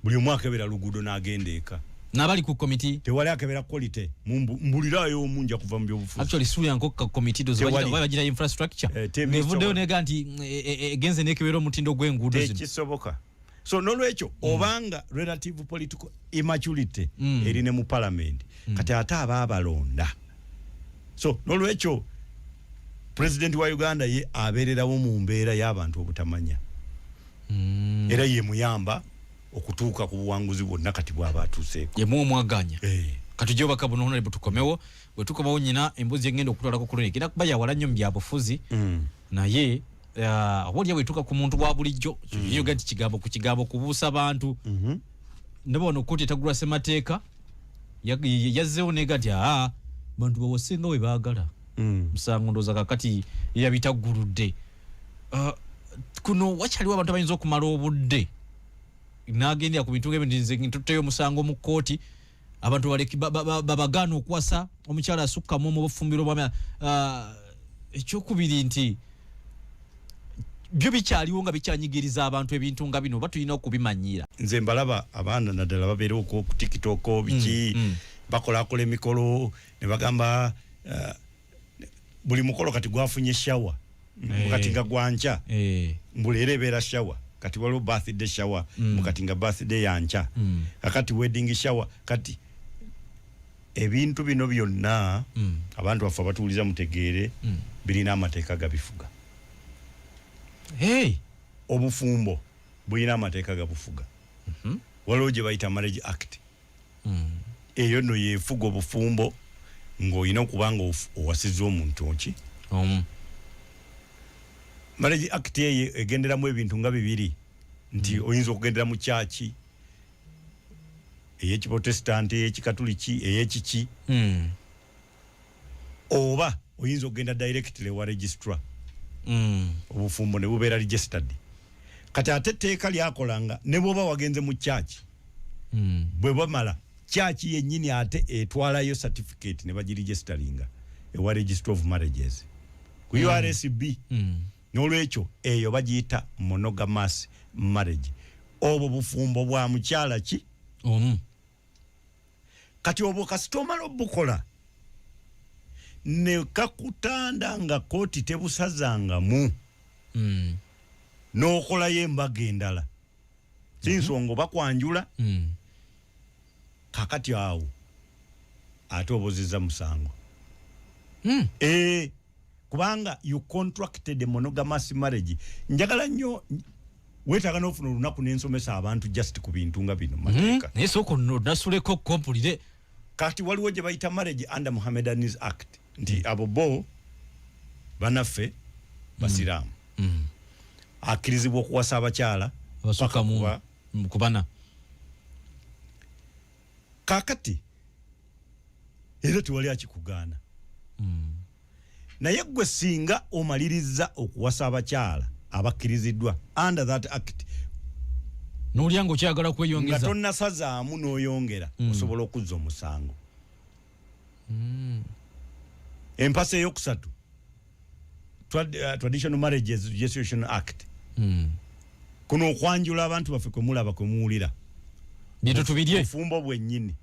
Buli omu akebera luguudo n'agenda eka. N'abali ku committee. Tewali akebera quality. Mbulirayo omu, nja kuva mu byobufuzi. Actually suya nkokka committee dozo. Tewali. Bagira infrastructure. Tebisoboka. Ngevuddeyo nega nti egenze nekebera omutindo gw'enguudo zino. Tekisoboka. So nolwekyo, obanga relative political immaturity eri ne mu parliament, kati ate aba abalonda. So nolwekyo president wa Uganda ye abeererawo mu mbeera y'abantu obutamanya, era ye muyamba okutuuka ku buwanguzi bwonna kati bw'aba atuuseeko. Yemu omwaganya. Eh. Katujje obaka buno, honorable, tukomewo. Bwe tukomawo, nyina embuzi egenda okutwalako ku luni egenda kuba yawala nnyo mu byabufuzi, naye oba olya bwetuuka ku muntu wa bulijjo, yoga nti kigambo ku kigambo kubuusa bantu. Ndaba wano kooti etagulwa ssemateeka yazzeewo nega nti aa, bantu bawase nga bwe baagala. Musango ndowooza kakati yabitagguludde. Kuno wakyaliwo abantu abayinza okumala obudde n'agendera ku bintu ng'ebyo nti nze ntutteyo omusango mu kkooti, abantu babagaana okuwasa omukyala asukkamu mu bufumbiro bwa. Ekyokubiri nti byo bikyaliwo nga bikyanyigiriza abantu, ebintu nga bino oba tulina okubimanyira? Nze mbalaba abaana naddala babeera okwo ku TikTok, biki, bakolakola emikolo ne bagamba buli mukolo kati gwafunye shower. Kati nga gwanca, mbuleera ebeera shower. Kati waliwo birthday shower, mukati nga birthday yanca, kakati wedding shower. Kati ebintu bino byonna, abantu baffe abatuwuliza mutegeere, birina amateeka gabifuga. Hey. Obufumbo bulina amateeka gabufuga. Waliwo gye bayita Marriage Act. Eyo nno yefuga obufumbo, ng'olina okuba nga owasizza omuntu ki. Omu. Marriage Act eyo egenderamu ebintu nga bibiri, nti oyinza okugendera mu kyaki ey'ekiprotestant, ey'ekikatuliki, ey'ekiki, oba oyinza okugenda directly wa registrar, obufumbo ne bubeera registered. Kati ate etteeka lyakolanga ne bwoba wagenze mu kyaki, bwe bamala kyaki yennyini ate etwalayo certificate ne bagiregisteringa ewa Registrar of Marriages ku URSB. N'olwekyo eyo bagiyita monogamous marriage, obwo bufumbo bwa mukyala ki? Omu. Kati obwo kasita omala obukola ne kakutanda nga kooti tebusazangamu, n'okolayo embaga endala, si nsonga oba kwanjula. Kakati awo ate obozezza musango. Kubanga you contracted a monogamous marriage. Njagala nnyo, weetaaga n'ofuna olunaku n'ensomesa abantu just ku bintu nga bino, mateeka. Naye sooka onasuleko kompulire. Kati waliwo gye bayita Marriage Under Mohammedans Act, nti abo bo banaffe basiraamu, akkirizibwa okuwasa abakyala abasukka paka mu kubana. Kakati era tewali akikugaana, naye gwe singa omaliriza okuwasa abakyala abakkiriziddwa under that act, nolya nga okyagala nga kweyongeza, tonnasazaamu n'oyongera, osobola okuzza omusango. Empasa eyokusatu, Traditional Marriages Registration Act. Kuno okwanjula abantu baffe kwe mulaba, kwe muwulira, bintu tubirye. Bufumbo bwennyini.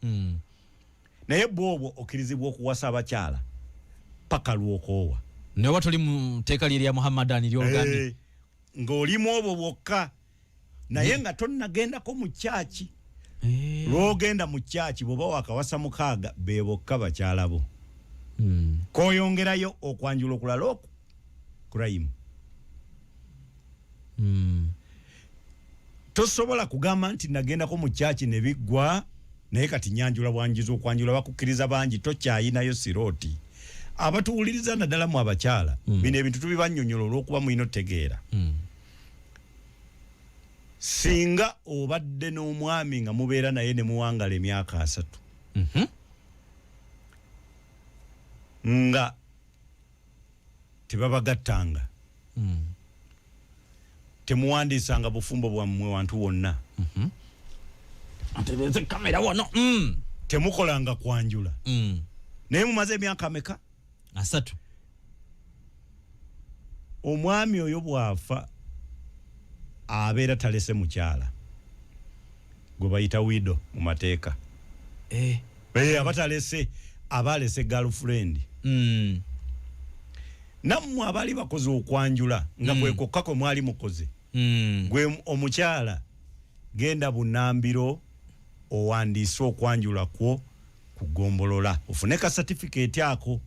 Naye bwobwo okkirizibwa okuwasa abakyala paka lwokoowa. Naye oba toli mu tteeka lye lya Muhammadani ly'oluganda. Ng'olimu obwo bwokka, naye nga tonnagendako mu kyaki. Lwogenda mu kyaki, bw'oba wakawasa 6, be bokka bakyala bo. Koyongerayo okwanjula okulala okwo crime. Tosobola kugamba nti nagendako mu kyaki ne biggwa, naye kati nyanjula bwanjiza. Okwanjula bakukkiriza bangi, tokyayinayo slot. Abatuwuliriza, naddala mu abakyala, bino ebintu tubibannyonnyola olw'okuba mulina otegeera. Singa obadde n'omwami nga mubeera naye ne muwangala emyaka 30 nga tebabagattanga, temuwandiisanga bufumbo bwammwe wantu wonna, Ntereeze kamera wano. Temukolanga kwanjula, naye mumaze emyaka meka? 30. Omwami oyo bw'afa, abeera talese mukyala, gwe bayita widow mu mateeka. Aba talese, aba alese girlfriend. Nammwe abaali bakoze okwanjula nga kwe kwokka kwe mwali mukoze, gwe omukyala genda bunambiro owandiise okwanjula kwo kugombolola, ofune ka certificate ako,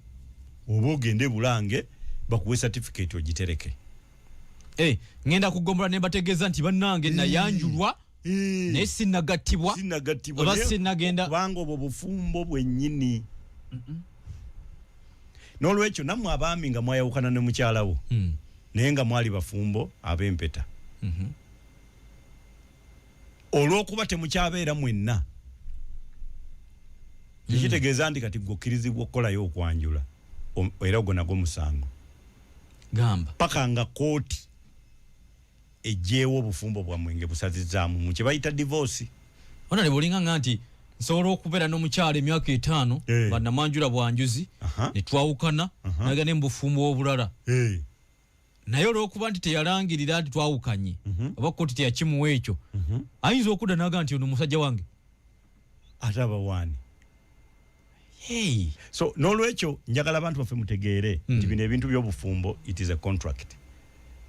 oba ogende Bulange bakuwe certificate ogitereke. Ngenda kugombola ne mbategeeza nti bannange nayanjulwa naye sinnagattibwa. Sinagattibwa. Oba Naye sinnagenda. Kubanga obwo bufumbo bwennyini. N'olwekyo nammwe abaami nga mwayawukana ne mukyala wo, naye nga mwali bafumbo ab'empeta, olw'okuba temukyabeera mwenna, tekitegeeza nti kati gwe okkirizibwa okukolayo okwanjula. Era ogwo nagwo musango. Gamba. Paka nga kooti ejjeewo obufumbo bwammwe nge busazizaamu mu kye bayita divorce. Ona ne bolinga nga nti nsobola okubeera n'omukyala emyaka 5 nga namwanjula bwanjuzi, ne twawukana, naga ne mu bufumbo obulala, naye olw'okuba nti teyalangirira nti twawukanye, oba kooti teyakimuwa ekyo, ayinza okudda naga nti ono musajja wange. Ate abawaani? Hey. So n'olwekyo njagala abantu baffe mutegeere nti bino ebintu by'obufumbo, it is a contract,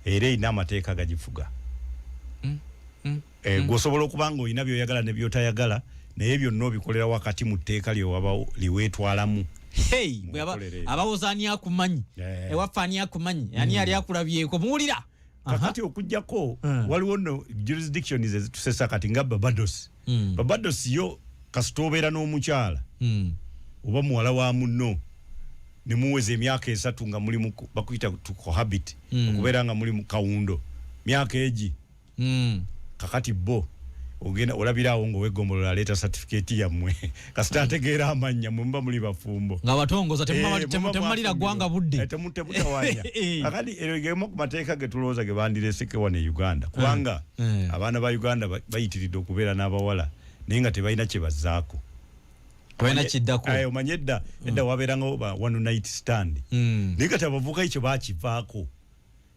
era erina amateeka gagifuga. Gwe osobola okuba nga olina byoyagala ne byotayagala, naye byonna obikolera wakati mu tteeka lyewaba liweetwalamu. Hey, bwe Mukolere ebyo. abawoza ani akumanyi? Ewaffe ani akumanyi? Ani yali akulabyeko? Muwulira? Kakati okugjako waliwo nno jurisdictions ezitusesa kati nga Barbados. Barbados yo kasita obeera n'omukyala oba muwala wa munno ne muweza emyaka 3 nga muli bakuyita to cohabit, okubeera nga muli mu kawundo myaka egi, kakati bo ogenda olabiraawo ngaowegombolola aleeta certificate yammwe, kasita ategeera amannya, mwe muba muli bafumbo. Nga batongoza. Muba Temumalira mwafumbirwa. Ggwanga budde. Temutawanya. Kakati eryo gemu ku mateeka ge tulowooza ge bandireseke wano e Uganda, kubanga abaana ba Uganda bayitiridde okubeera n'abawala naye nga tebalina kye bazzaako. Balina kiddako. Omanye edda wabeerangawo ba one night stand, naye kati abavubuka ekyo bakivaako,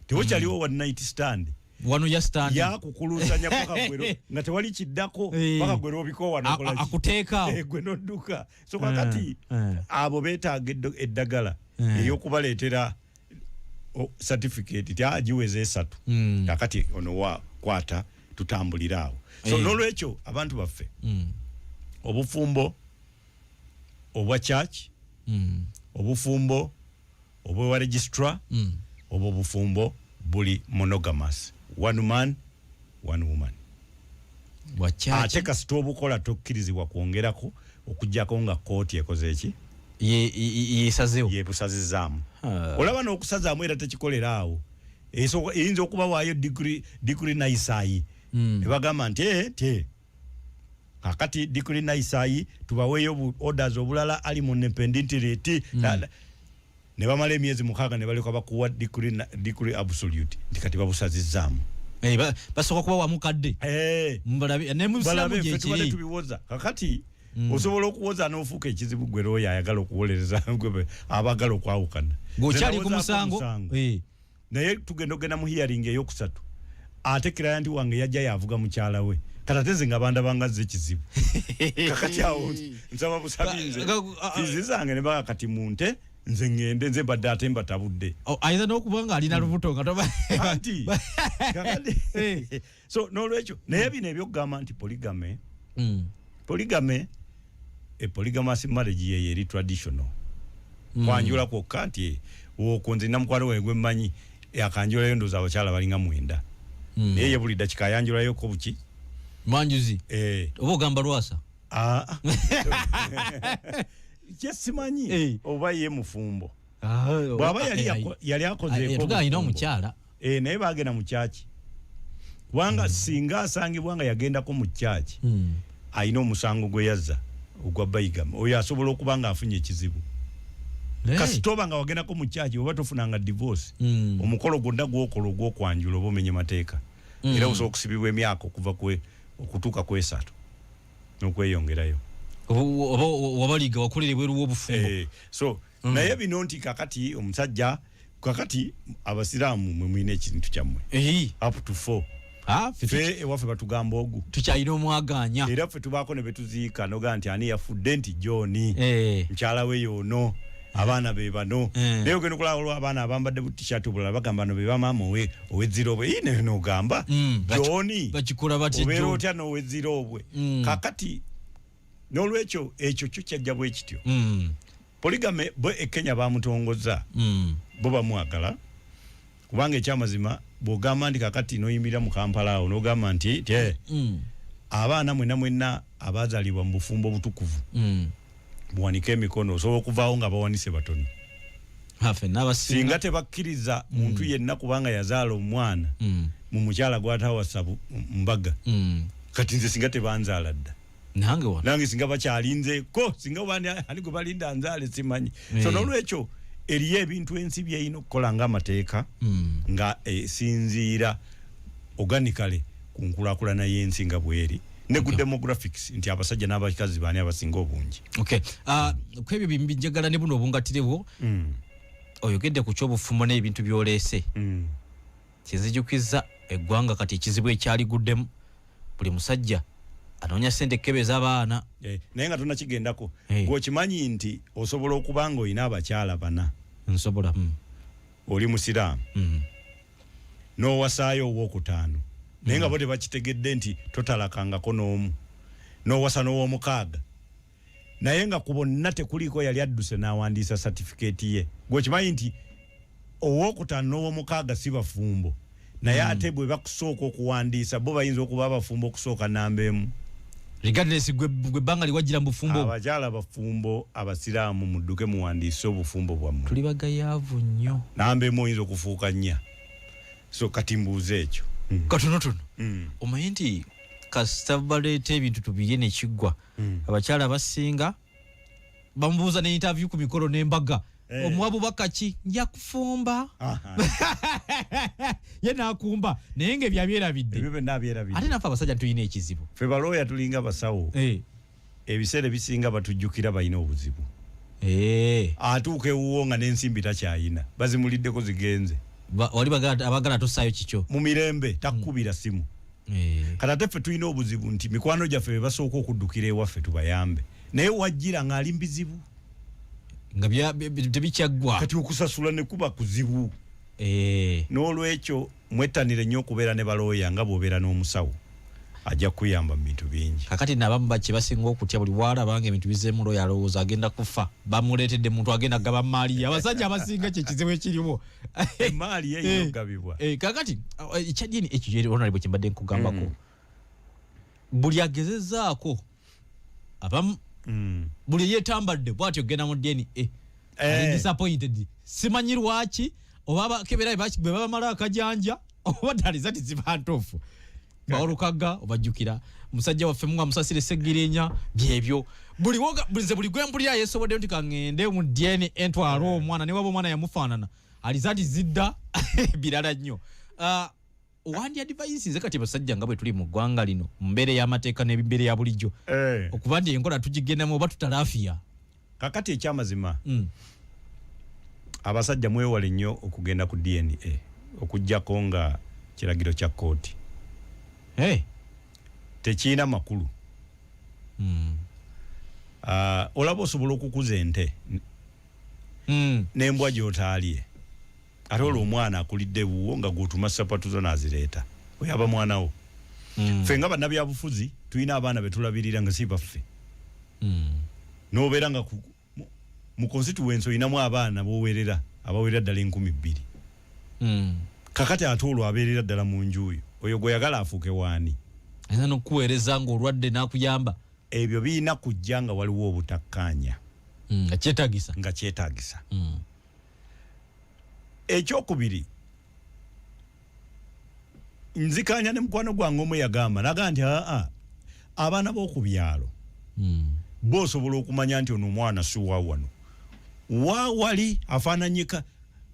tewakyaliwo one night stand. Wano ya stand. Yakukulusanya paka gwero nga tewali kiddako, paka gwero obikowa nokola ki? Akuteeka awo. Gwe nodduka. So kakati abo beetaaga eddagala eryokubaleetera certificate ti agiweza 3, kakati ono wa kwata tutambulire awo. So n'olwekyo abantu baffe, obufumbo obwa church, obufumbo obwewa registrar, obwo obufumbo buli monogamous, one man, one woman. Bwa church. Ate kasita obukola tokkirizibwa kwongerako okugjako nga kooti ekoze eki? Yesazeewo. Yebusazizaamu. Ah. Olaba n'okusazaamu era tekikolera awo. Eyinza okuba waayo decree nisi, ne bagamba nti te kakati decree nisi tubaweeyo orders obulala ali mu independent, ne bamala emyezi 6 ne baleka bakuwa decree absolute nti kati babusazizaamu. Basooka kuba wamukadde. Mbalabe ne mu Busiraamu. Balabe ffe tubadde Gyekiri. tubiwoza. Kakati osobola okuwoza n'ofuuka ekizibu gwe looya ayagala okuwolereza gwe abaagala okwawukana. Ng'okyali Nze ku nawozaako musango. musango. Naye tugenda ogenda mu hearing eyokusatu, ate client wange yajja yavuga mukyala we. Kati ate nze nga bandabanga nze ekizibu. Kakati awo nsaba busabi nze fees zange ne baga kati munte nze ŋŋende, nze mbadde ate mbatabudde. Oh, ayinza n'okuba nga alina lubuto nga toba anti kakati so n'olwekyo, naye bino ebyokugamba nti polygamy, polygamy, e polygamous marriage yeyo eri traditional. Kwanjula kwokka nti okwo nze namukwano wange gwe mmanyi akanjulayo, ndowooza abakyala balinga 9. Naye ye buli dakika ayanjulayoko buki. Mwanjuzi. Eh. Oba ogamba Lwasa? Ah, ah. Kye simanyi oba ye mufumbo. Bw'aba yali yali akozeeko tugaa alina obufumbo. Omukyala. Eh, naye bagenda mu kyaki, kubanga singa asangibwa nga yagendako mu kyaki, alina omusango gwe yazza ogwa bigamy, oyo asobola okuba nga afunye ekizibu. Kasita oba nga wagendako mu kyaki oba tofunanga divorce, omukolo gwonna gwokola ogwokwanjula oba omenye mateeka, era osobola okusibibwa emyaka okuva okutuuka ku 3 n'okweyongerayo. Oba wabaliga wakolera ebweru w'obufumbo. Eh, so naye bino nti kakati omusajja, kakati abasiraamu mwe mulina ekintu kyammwe, up to four. Ah, ffe ffe ewaffe batugamba ogu. Tukyalina omwaganya. Era ffe tubaako ne betuziika nogaa nti ani yafudde, nti John, mukyala we yoono, abaana be bano. Naye ogenda okulaba olwo abaana abambadde bu T-shirt obulala, bagamba no be bamaama ow'ezzirobwe. Ii, naye nogamba John Bakikola batya obeera John? otya n'ow'ezzirobwe? Kakati n'olwekyo ekyo kyo kyajja bwe kityo. Polygamy bo e Kenya bamutongoza, bo bamwagala, kubanga ekyamazima bw'ogamba nti kakati noyimirira mu Kampala awo n'ogamba nti te abaana mwenna mwenna abazaalibwa mu bufumbo obutukuvu muwanike emikono, osobola okuvaawo nga bawanise batono. Ah, ffenna abasinga. Singa tebakkiriza muntu yenna kubanga yazaala omwana mu mukyala gwatawasa mbaga, kati nze singa tebanzaala dda. Nange wano. Nange singa bakyalinzeeko, singa bani ani gwe balinda nzaale simanyi. So nolwekyo eriyo ebintu ensi byerina okukola ng'amateeka, nga esinziira organically ku nkulaakulana y'ensi nga bweri ne ku demographics, nti abasajja n'abakazi baani abasinga obungi. Okay. Ah, kwebyo bimbi njagala ne buno obungattirewo. Oyogedde ku kyobufumbo n'ebintu by'oleese. Kinzijukiza eggwanga kati ekizibu ekyaliguddemu, buli musajja anoonya ssente ekkebeza abaana. Eh, naye nga tonakigendako, Hey. gweokimanyi nti osobola okuba nga olina abakyala bana, Nsobola. oli musiraamu, n'owasaayo owokutaano, naye nga bo tebakitegedde nti totalakangako n'omu, n'owasa n'owomukaaga, naye nga ku bonna tekuliiko yali adduse n'awandiisa satifikeeti ye. Gweokimanyi nti owokutaano n'owomukaaga si bafumbo, naye ate bwe bakusooka okuwandiisa bo bayinza okuba abafumbo okusooka namba 1. Regardless gwe ebbanga liwajjira mu bufumbo. Abakyala abafumbo abasiraamu, mudduke muwandiise obufumbo bwammwe. Tuli bagayaavu nnyo. Namba 1 oyinza okufuuka 4. So kati mbuuza ekyo. Katonotono, omanyi nti kasita baleeta ebintu tubirye nekiggwa, abakyala abasinga bamubuuza ne interview ku mikolo n'embaga, omuwa bubaka ki? Nja kufumba. Ye nakumba, naye nga ebyo abyerabidde. Ebyo byonna abyerabidde. Ate naffe abasajja tulina ekizibu. Ffe balooya tulinga basawo. Ebiseera ebisinga batujjukira balina obuzibu. Atuuka ewuwo nga n'ensimbi takyayina, bazimuliddeko, zigenze. Wali abagala tosaayo kikyo. Mu mirembe takkubira simu. Kati ate ffe tulina obuzibu nti mikwano gyaffe be basooka okuddukira ewaffe tubayambe, naye wajjira ng'ali mbizibu. Nga tebikyaggwa. Kati okusasula ne kuba kuzibu. N'olwekyo mwettanire nnyo okubeera ne balooya nga bw'obeera n'omusawo, ajja kukuyamba mu bintu bingi. Kakati nabamu bakye basinga okutya, buli bwalaba nga ebintu bizeemu looya alowooza agenda kufa, bamuleetedde muntu agenda kugaba maali ye. Abasajja abasinga kyekizibu ekiriwo. Emaali ye erina okugabibwa. Eh, kakati ekya DNA ekyo, honorable, kyembadde nkugambako, buli agezezaako abamu, buli eyetambadde bwatyo ogenda mu DNA ali disappointed. Simanyi lwaki, oba abakebera bwe babamala akajanja, oba ddala eza tiziba ntuufu. Bawolukaga obajjukira musajja waffe mungu amusasire Segirinya, byebyo buli woga buli nze buli gwe mpulira yesobodde nti kaŋŋende mu DNA entwala omwana, ne waba omwana yamufaanana, aliza nti zidda birala nnyo. Ah, wandi advice nze kati basajja nga bwe tuli mu ggwanga lino, mu mbeera ey'amateeka n'embeera ya bulijjo, okuba nti enkola tugigendamu oba tutalafiya? Kakati ekyamazima, abasajja mwewale nnyo okugenda ku DNA okugjako nga kiragiro kya kooti. Hey. Tekirina makulu. Olaba osobola okukuza ente n'embwa gy'otaalye, ate olwo omwana akulidde wuwo nga gw'otuma sapatu zo n'azireeta, oyo aba mwana wo. Ffe nga bannabyabufuzi tulina abaana be tulabirira nga si baffe. N'obeera nga mu constituency olinamu abaana b'oweerera abawerera ddala 2000. Kakati ate olwo abeerera ddala mu nju yo, oyo gweyagala afuuke waani? Ayinza n'okukuweereza ng'olwadde n'akuyamba. Ebyo birina kujja nga waliwo obutakkaanya. Nga kyetaagisa. Nga kyetaagisa. Ekyokubiri, nzikanya ne mukwano gwange omu yagamba, naga nti aa, abaana b'oku byalo bo osobola okumanya nti ono omwana si wa wano, wawali afaananyika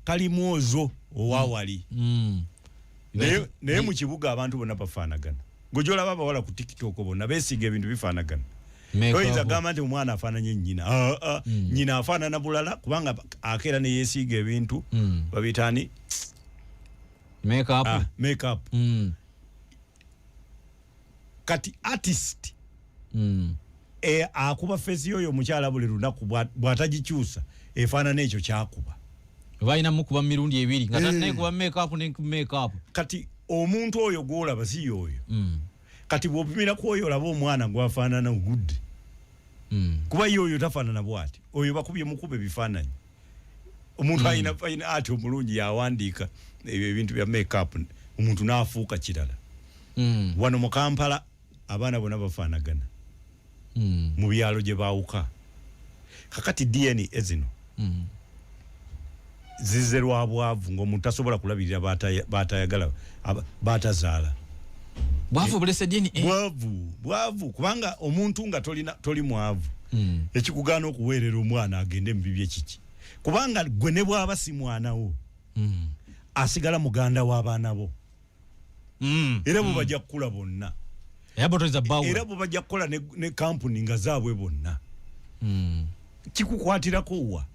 kalimwozo owawali. Naye mu kibuga abantu bonna bafaanagana. Gwe gyolaba abawala ku TikTok bonna beesiga ebintu bifaanagana. Toyinza gamba nti omwana afaananye nnyina. Aa, nnyina afaanana bulala, kubanga akeera ne yeesiiga ebintu babiyitaani? Makeup. Ah, makeup. Kati artist akuba face yoyo omukyala buli lunaku, bw'atagikyusa efaanana ekyo kyakuba. Balina mukuba mirundi ebiri nga tanekuba makeup ne makeup. Kati omuntu oyo gwolaba si yoyo. Kati bw'opimira ku oyo, olaba omwana gwafaanana ogudde, kuba ye oyo tafaanana bwati. Oyo bakubye mukuba ebifaananyi. Omuntu alina fine art omulungi yawandiika ebyo ebintu bya makeup, omuntu n'afuuka kirala. Wano mu Kampala abaana bonna bafaanagana. Mu byalo gye baawuka. Kakati DNA zino zize lwa bwavu, ng'omuntu tasobola kulabirira batayagala, batazaala. Bwavu bulese DNA. Bwavu, bwavu, kubanga omuntu nga tolina, toli mwavu, ekikugaana okuweerera omwana agende mu bibye kiki? Kubanga gwe ne bw'aba si mwana wo, asigala muganda w'abaana bo. Era bo bajja kukula bonna. Era botoiza bawo. Era bo bajja kukola ne kampuni nga zaabwe bonna. Kikukwatirako wa?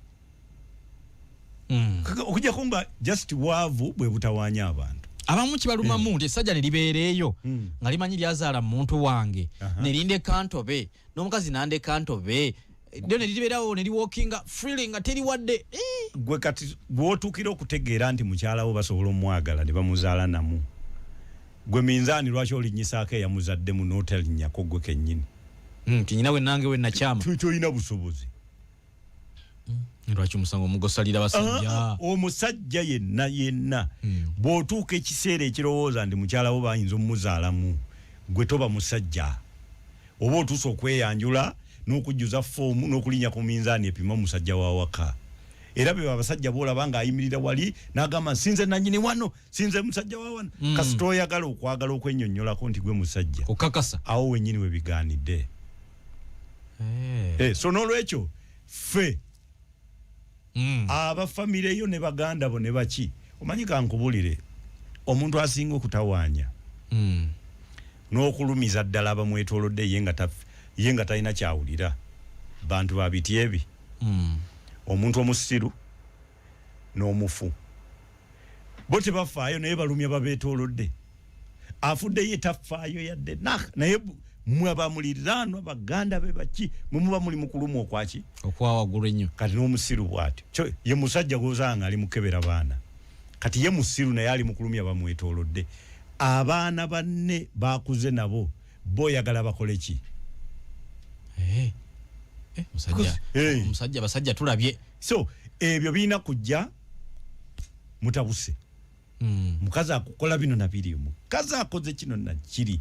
Okujjako nga just bwavu bwe butawaanya abantu. Abamu kibalumamu nti essajja ne libeera eyo nga limanyi lyazaala muntu wange, ne lindeka ntobe n'omukazi nandeka ntobe, lyo ne libeerawo ne liwokinga freely nga teriwadde. Gwe kati bw'otuukira okutegeera nti mukyala wo basobola omwagala ne bamuzaala namu, gwe minzaani lwaki olinnyisaako eyamuzaddemu n'otalinnyako gwe kennyini? Nti nyina we nange we nakyama. Tolina busobozi. Lwaki omusango omugosalira basajja? Ah, omusajja yenna yenna, bw'otuuka ekiseera ekirowooza nti mukyala wo bayinza omumuzaalamu, gwe toba musajja. Oba otuuse okweyanjula n'okujjuza foomu n'okulinnya ku minzaani epima omusajja wawaka. Era be abasajja boolaba ng'ayimirira wali n'agamba, "Sinze nanyini wano, sinze musajja wa wano." Kasita oyagala okwagala okwennyonnyolako nti gwe musajja, okakasa, awo wennyini we bigaanidde. So n'olwekyo ffe abafamire yo ne baganda bo ne baki, omanyi, kankubulire, omuntu asinga okutawaanya n'okulumiza ddala abamwetoolodde ye nga talina kyawulira, bantu ba biti ebi: omuntu omusiru n'omufu. Bo tebafaayo, naye balumya babeetoolodde. Afudde ye tafaayo yadde naye mmwe abamuliraanwa, baganda be, baki, mwe muba muli mu kulumwa okwaki? Okwa waggulu ennyo. Kati n'omusiru bw'atyo. Kyo ye musajja gw'osanga ali mukebera baana. Kati ye musiru, naye ali mu kulumya bamwetoolodde. Abaana banne bakuze nabo boyagala bakole ki? Eh, musajja. Omusajja, basajja tulabye. So ebyo birina kujja mutabuse. Mukazi akukola bino nabiri, omukazi akoze kino nakiri,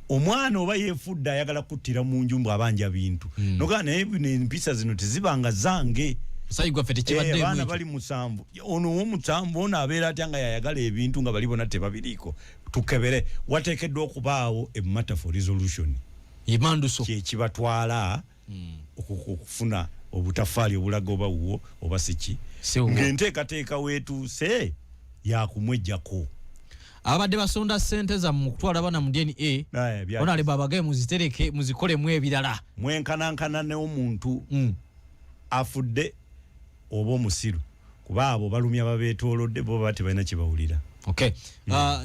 omwana oba yeefudde ayagala kuttira mu nju mbu abanja bintu. Nogaa naye bino empisa zino tezibanga zange. Musayi gwaffe. Abaana Tekibaddeemu. bali 7, ono owomusanvu ono abeera atya nga yayagala ebintu nga bali bonna tebabiriiko? Tukebere. Wateekeddwa okubaawo a matter for resolution. Emanduso. Kyekibatwala okufuna obutafaali obulaga oba wuwo oba siki. Si wuwo. Ng'enteekateeka weetuuse yakumwejjako. Abadde basonda sente zammwe okutwala abaana mu DNA, onaleba abagaye muzitereke muzikolemu ebirala. Mwenkanankana n'omuntu afudde oba omusiru, kuba abo balumya babeetoolodde, bo baba tebalina kyebawulira. Okay.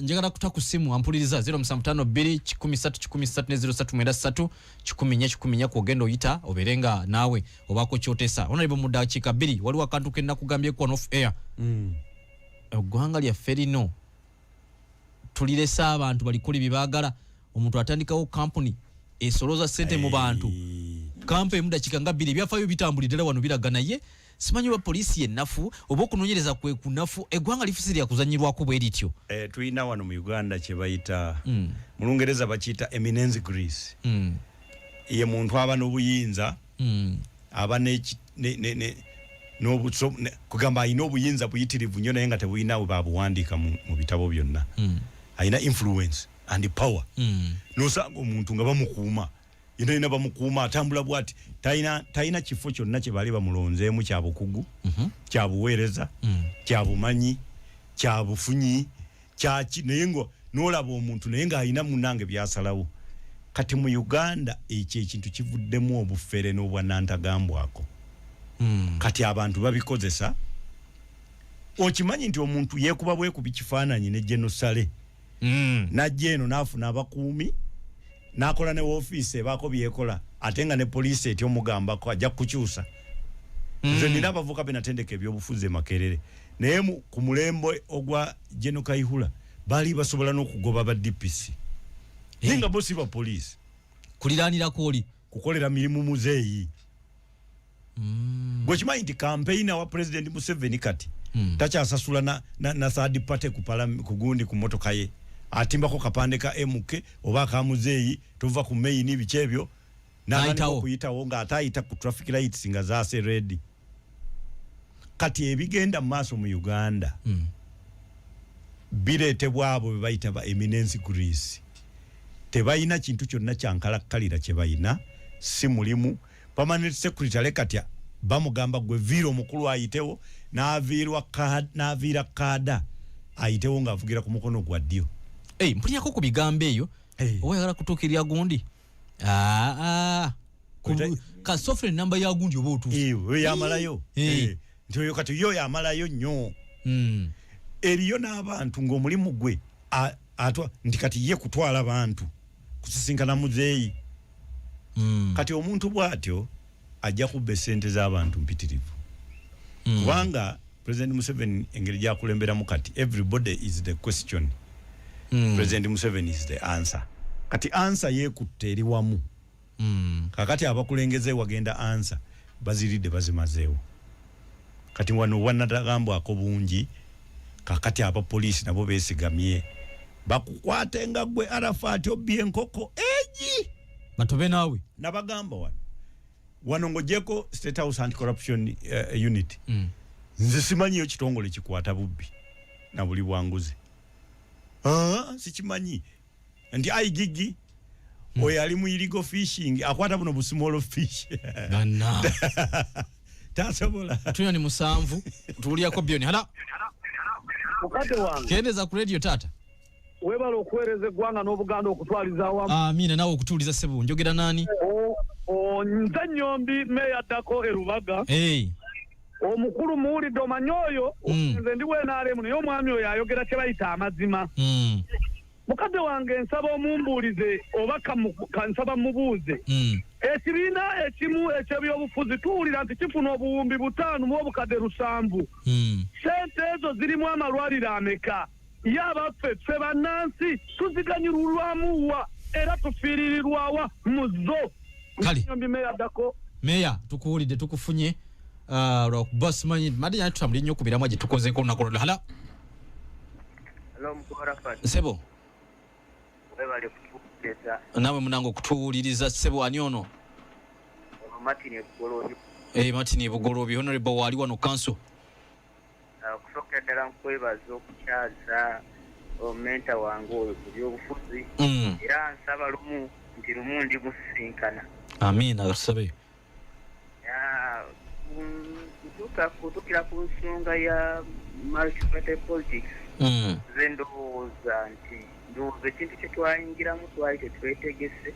Njagala kuta ku simu ampuliriza 0752 103 103 ne 0393 14 14 kwogenda oyita obeere nga naawe obaako kyotesa. Honorable, mu ddakiika 2 waliwo akantu ke nakugambyeko on off air. Eggwanga lyaffe lino tulirese abantu balikole bye baagala. Omuntu atandikawo kampuni esoloza ssente mu bantu, kampa emu dakiika nga 2, ebyafaayo bitambulidde ddala wano biraga, naye simanyi oba poliisi yennafu oba okunoonyereza kwe kunafu. Eggwanga lifusi lya kuzanyirwako bwe lityo. Tulina wano mu Uganda kye bayita, mu Lungereza bakiyita eminence grise. Ye muntu aba n'obuyinza, aba kugamba alina obuyinza buyitirivu nnyo, naye nga tebulina we babuwandiika mu bitabo byonna. Alina influence and power. Nosanga omuntu nga bamukuuma yina yina, bamukuuma, atambula bwati, talina kifo kyonna kye baali bamulonzeemu kya bukugu, kya buweereza, kya bumanyi, kya bufunyi, kyaki, naye nga nolaba omuntu naye ng'alina munange byasalawo. Kati mu Uganda ekyo ekintu kivuddemu obufere n'obwanantagambwako. Kati abantu babikozesa. Okimanyi nti omuntu yeekuba bwekubi kifaananyi ne genosale, najja eno n'afuna abakuumi, n'akola ne woofiisi ebaako byekola, ate nga ne poliisi etya omugambako, ajja kukyusa. Nze nina abavubuka be natendeka ebyobufuzi e Makerere, naye ku mulembe ogwa Gen Kayihura baali basobola n'okugoba ba DPC, naye nga bo si ba poliisi. Kuliraanirako oli. Kukolera mirimu muzeeyi. Gwe kimanyi nti campaigner wa President Museveni kati takyasasula na third party ku gundi, ku motoka ye atimbako kapande ka MK oba aka muzeeyi, tova ku main, biki ebyo, n'atandika N'ayitawo. okuyitawo ng'ate ayita ku traffic lights nga zaase red. Kati ebigenda mu maaso mu Uganda bireetebwa abo be bayita ba eminence grise. Tebalina kintu kyonna kyankalakkalira kye balina, si mulimu. Permanent secretary kati bamugamba, "Gwe viira omukulu ayitewo," n'aviira kaada ayitewo ng'avugira ku mukono gwa ddyo. Hey, mpulirako ku bigambo eyo. Oba oyagala kutuukirira gundi. Kasofere namba ya gundi oba otuuse. Oyo yamalayo. Nti oyo kati yo yamalayo nnyo. Eriyo n'abantu ng'omulimu gwe atwa nti kati ye kutwala bantu kusisinkana muzeeyi. Kati omuntu bw'atyo ajja kubba esente z'abantu mpitirivu, kubanga President Museveni engeri gyakulemberamu kati, everybody is the question. President Museveni is the answer. Kati answer yeekutte eri wamu. Kakati abakulengeze wagenda answer baziridde, bazimazeewo. Kati wano wanatagambwako bungi. Kakati abapoliisi nabo beesigamye bakukwate nga gwe Arafat obbye enkoko egi. Batobe naawe. Nabagamba wano ng'ogyeko State House Anti Corruption Unit, nze simanyiyo kitongole kikwata bubbi na buli bwanguzi. Sikimanyi nti IGG oyo ali mu illegal fishing, akwata buno bu small fish. Banna. Tasobola. Tunyoni 7 tuwulirako byoni hala. Mukadde wange. Kendeza ku radio, taata. Weebala okuweereza eggwanga n'Obuganda okutwaliza awamu. Amiina, naawe okutuuliza, ssebo. Njogera naani? Nze Nyombi, meeya addako e Rubaga. Hey. Omukulu muwulidde, omanyi oyo. Nze ndi bwenaalemu, naye omwami oyo ayogera kye bayita amazima. Mukadde wange, nsaba omumbuulize oba kansaba mubuuze. Ekibiina ekimu ekyebyobufuzi tuwulira nti kifuna 5,700,000. Sente ezo zirimu amalwaliro ameka? Ye abaffe ffe bannansi tuziganyulwamu wa era tufiiririrwawa mu zo? Kale. Nyombi, meeya addako. Meya, tukuwulidde, tukufunye. Lwakuba simanyi madde nyali tutambulire nnyo ku miramwa gye tukozeeko olunaku lwaliro. Hala. Hello, mukulu Arafat. Ssebo. Webale kutuwuliriza. Naawe munange okutuwuliriza, ssebo. Ani ono? Ono Martin Ebugoloobi. Martin Ebugoloobi, honorable waali wano council. Okusookera ddala nkwebaza okukyaza mentor wange oyo ku byobufuzi. Era nsaba lumu nti lumu ndi musisinkana. Amiina, tusabe. Kutuukira ku nsonga ya multiparty politics, nze ndowooza nti ndowooza ekintu kye twayingiramu twali tetwetegese,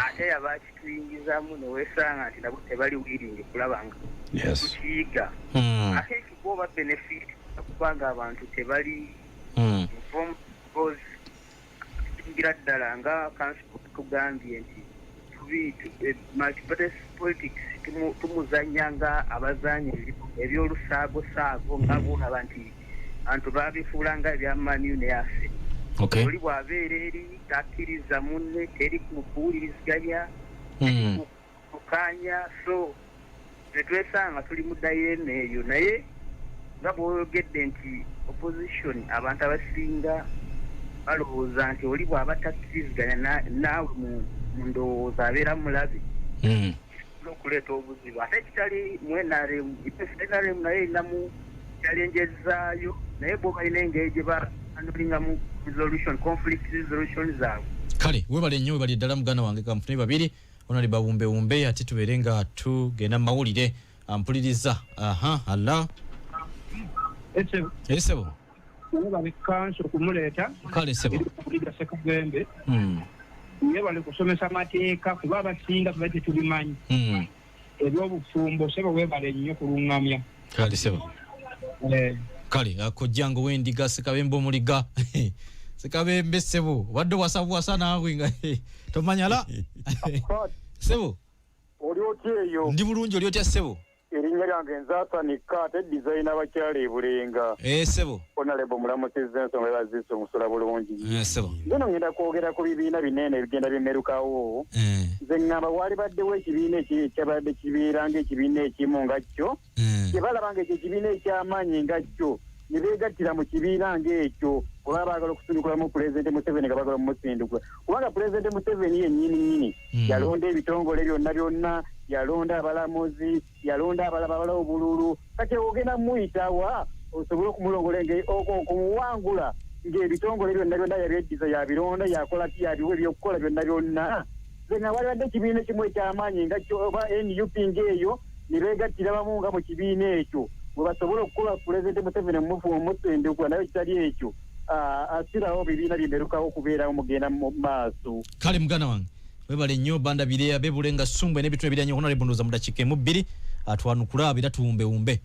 ate yaba akituyingizaamu neweesanga nti nabo tebali willing kulaba nga tukiyiga. Ate ekigwoba benefit kubanga abantu tebali Because ngira ddala nga kanso tugambye nti multiparty politics tumuzannya nga abazanyi ebyolusaago nga bolaba nti abantu babifuula nga ebya Man U ne Arsenal. Oli bw'abeera eri takkiriza munne, teri kuwuliriziganya, kukanya, so tetwesanga tuli mu dilemma eyo. Naye nga bw'oyogedde nti opposition abantu abasinga balowooza nti oli bw'aba takkiriziganya naawe mu ndowooza abeera mulabe, kisobola okuleeta obuzibu. Ate kitali mu NRM, NRM naye erinamu challenges zaayo, naye bo balina engeri gye bahandlingamu resolution, conflict resolution zaabwe. Kale webale nnyo, webale ddala muganda wange. Kanfune babiri onali bawumbewumbe ate tubeere nga tugenda mu mawulire. Ampuliriza. Aha, alla esebo. Webale kanso kumuleeta. Kale sebo. Ssekabembe. Webale kusomesa mateeka kuba abasinga tuba tetubimanyi. Ebyobufumbo sebo webale nnyo kulungamya. Kale sebo. Kale akojjango wendiga Ssekabembe omuliga. Ssekabembe sebo obadde wasabuwasa naawe nga tomanya la. Sebo. Oli otya eyo? Ndi bulungi, oli otya sebo? Erinnya lyange nzaasanika ate dizayina abakyala e Bulenga. Sebo. Honorable mulamusizza ensonga baziisa omusula bulungi. Sebo. Nze no ngenda kwogera ku bibiina binene ebigenda bimerukawo. Nze ŋŋamba waalibaddewo ekibiina ekyabadde kibeera ng'ekibiina ekimu nga kyo. Kye balaba ng'ekyo ekibiina eky'amaanyi nga kyo ne beegattira mu kibiina ng'ekyo oba baagala okusindukulamu Pulezidenti Museveni nga baagala omumusindukula. Kubanga Pulezidenti Museveni yennyini nnyini yalonda ebitongole byonna byonna, yalonda abalamuzi, yalonda abalaba abala obululu. Kati ogenda muyitawa osobole okumulongola okumuwangula ng'ebitongole byonna byonna yabyeddiza, yabironda, yakola ki, yabiwa ebyokukola byonna byonna. Nze nga walibadde ekibiina ekimu eky'amaanyi nga kyo oba NUP ng'eyo ne beegattira bamu nga mu kibiina ekyo bwe basobola okukola Pulezidenti Museveni omusindukula, naye kitali ekyo asirawo bibiina bimerukawo okubeerawo mugenda mu maaso. Kale muganda wange webale nnyo bandabire abebulenga Ssumbwe n'ebitundu ebiranye. Honorable ndowooza mu dakiika emu bbiri atwanukula abira tuwumbewumbe.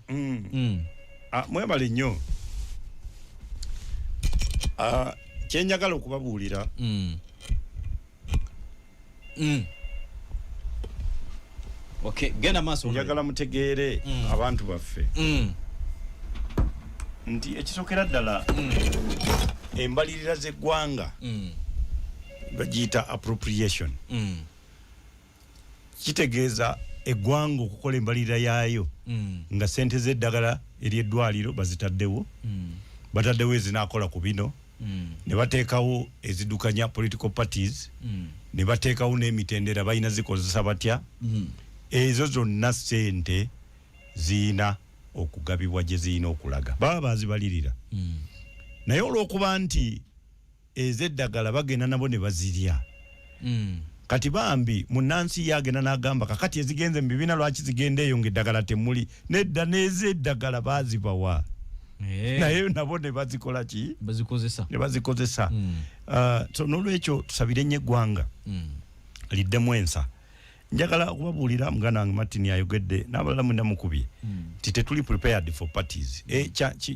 Mwebale nnyo. Kyenjagala okubabuulira Okay, genda maaso. Njagala mutegeere abantu baffe nti ekisookera ddala embalirira z'eggwanga bagiyita appropriation. Kitegeeza eggwanga okukola embalirira yaayo nga sente z'eddagala ery'eddwaliro bazitaddewo, bataddewo ezinaakola ku bino, ne bateekawo eziddukanya political parties, ne bateekawo n'emitendera balina zikozesa batya. Ezo zonna sente ziyina okugabibwa gye ziyina okulaga, baba bazibalirira. Naye olw'okuba nti ez'eddagala bagenda nabo ne bazirya, kati bambi munnansi ye agenda n'agamba kakati ezigenze mu bibiina lwaki zigenda eyo ng'eddagala temuli? Nedda, n'ez'eddagala baazibawa, naye nabo ne bazikola ki? Bazikozesa. Ne bazikozesa. So n'olwekyo tusabire nnyo eggwanga liddemu ensa. Njagala okubabuulira muganda wange Martin ayogedde n'abalala mwenna mukubye nti tetuli prepared for parties.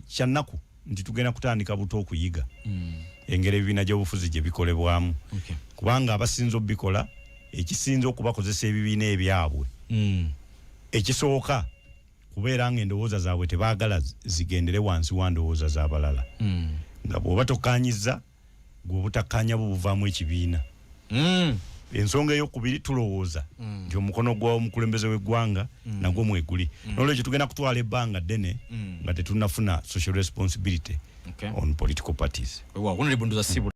Kyannaku nti tugenda kutandika buto okuyiga engeri ebibiina gy'obufuzi gye bikolebwamu, kubanga abasinza obikola ekisinza okubakozesa ebibiina ebyabwe ekisooka kubeera nga endowooza zaabwe tebaagala zigendere wansi wa ndowooza z'abalala, nga bw'oba tokkanyiza gwe obutakkaanya bwo buvaamu ekibiina. Ensonga eyokubiri, tulowooza nti omukono gw'omukulembeze w'eggwanga nagwo mweguli. N'olwekyo tugenda kutwala ebbanga ddene nga tetunnafuna social responsibility on political parties. Honorable ndoza.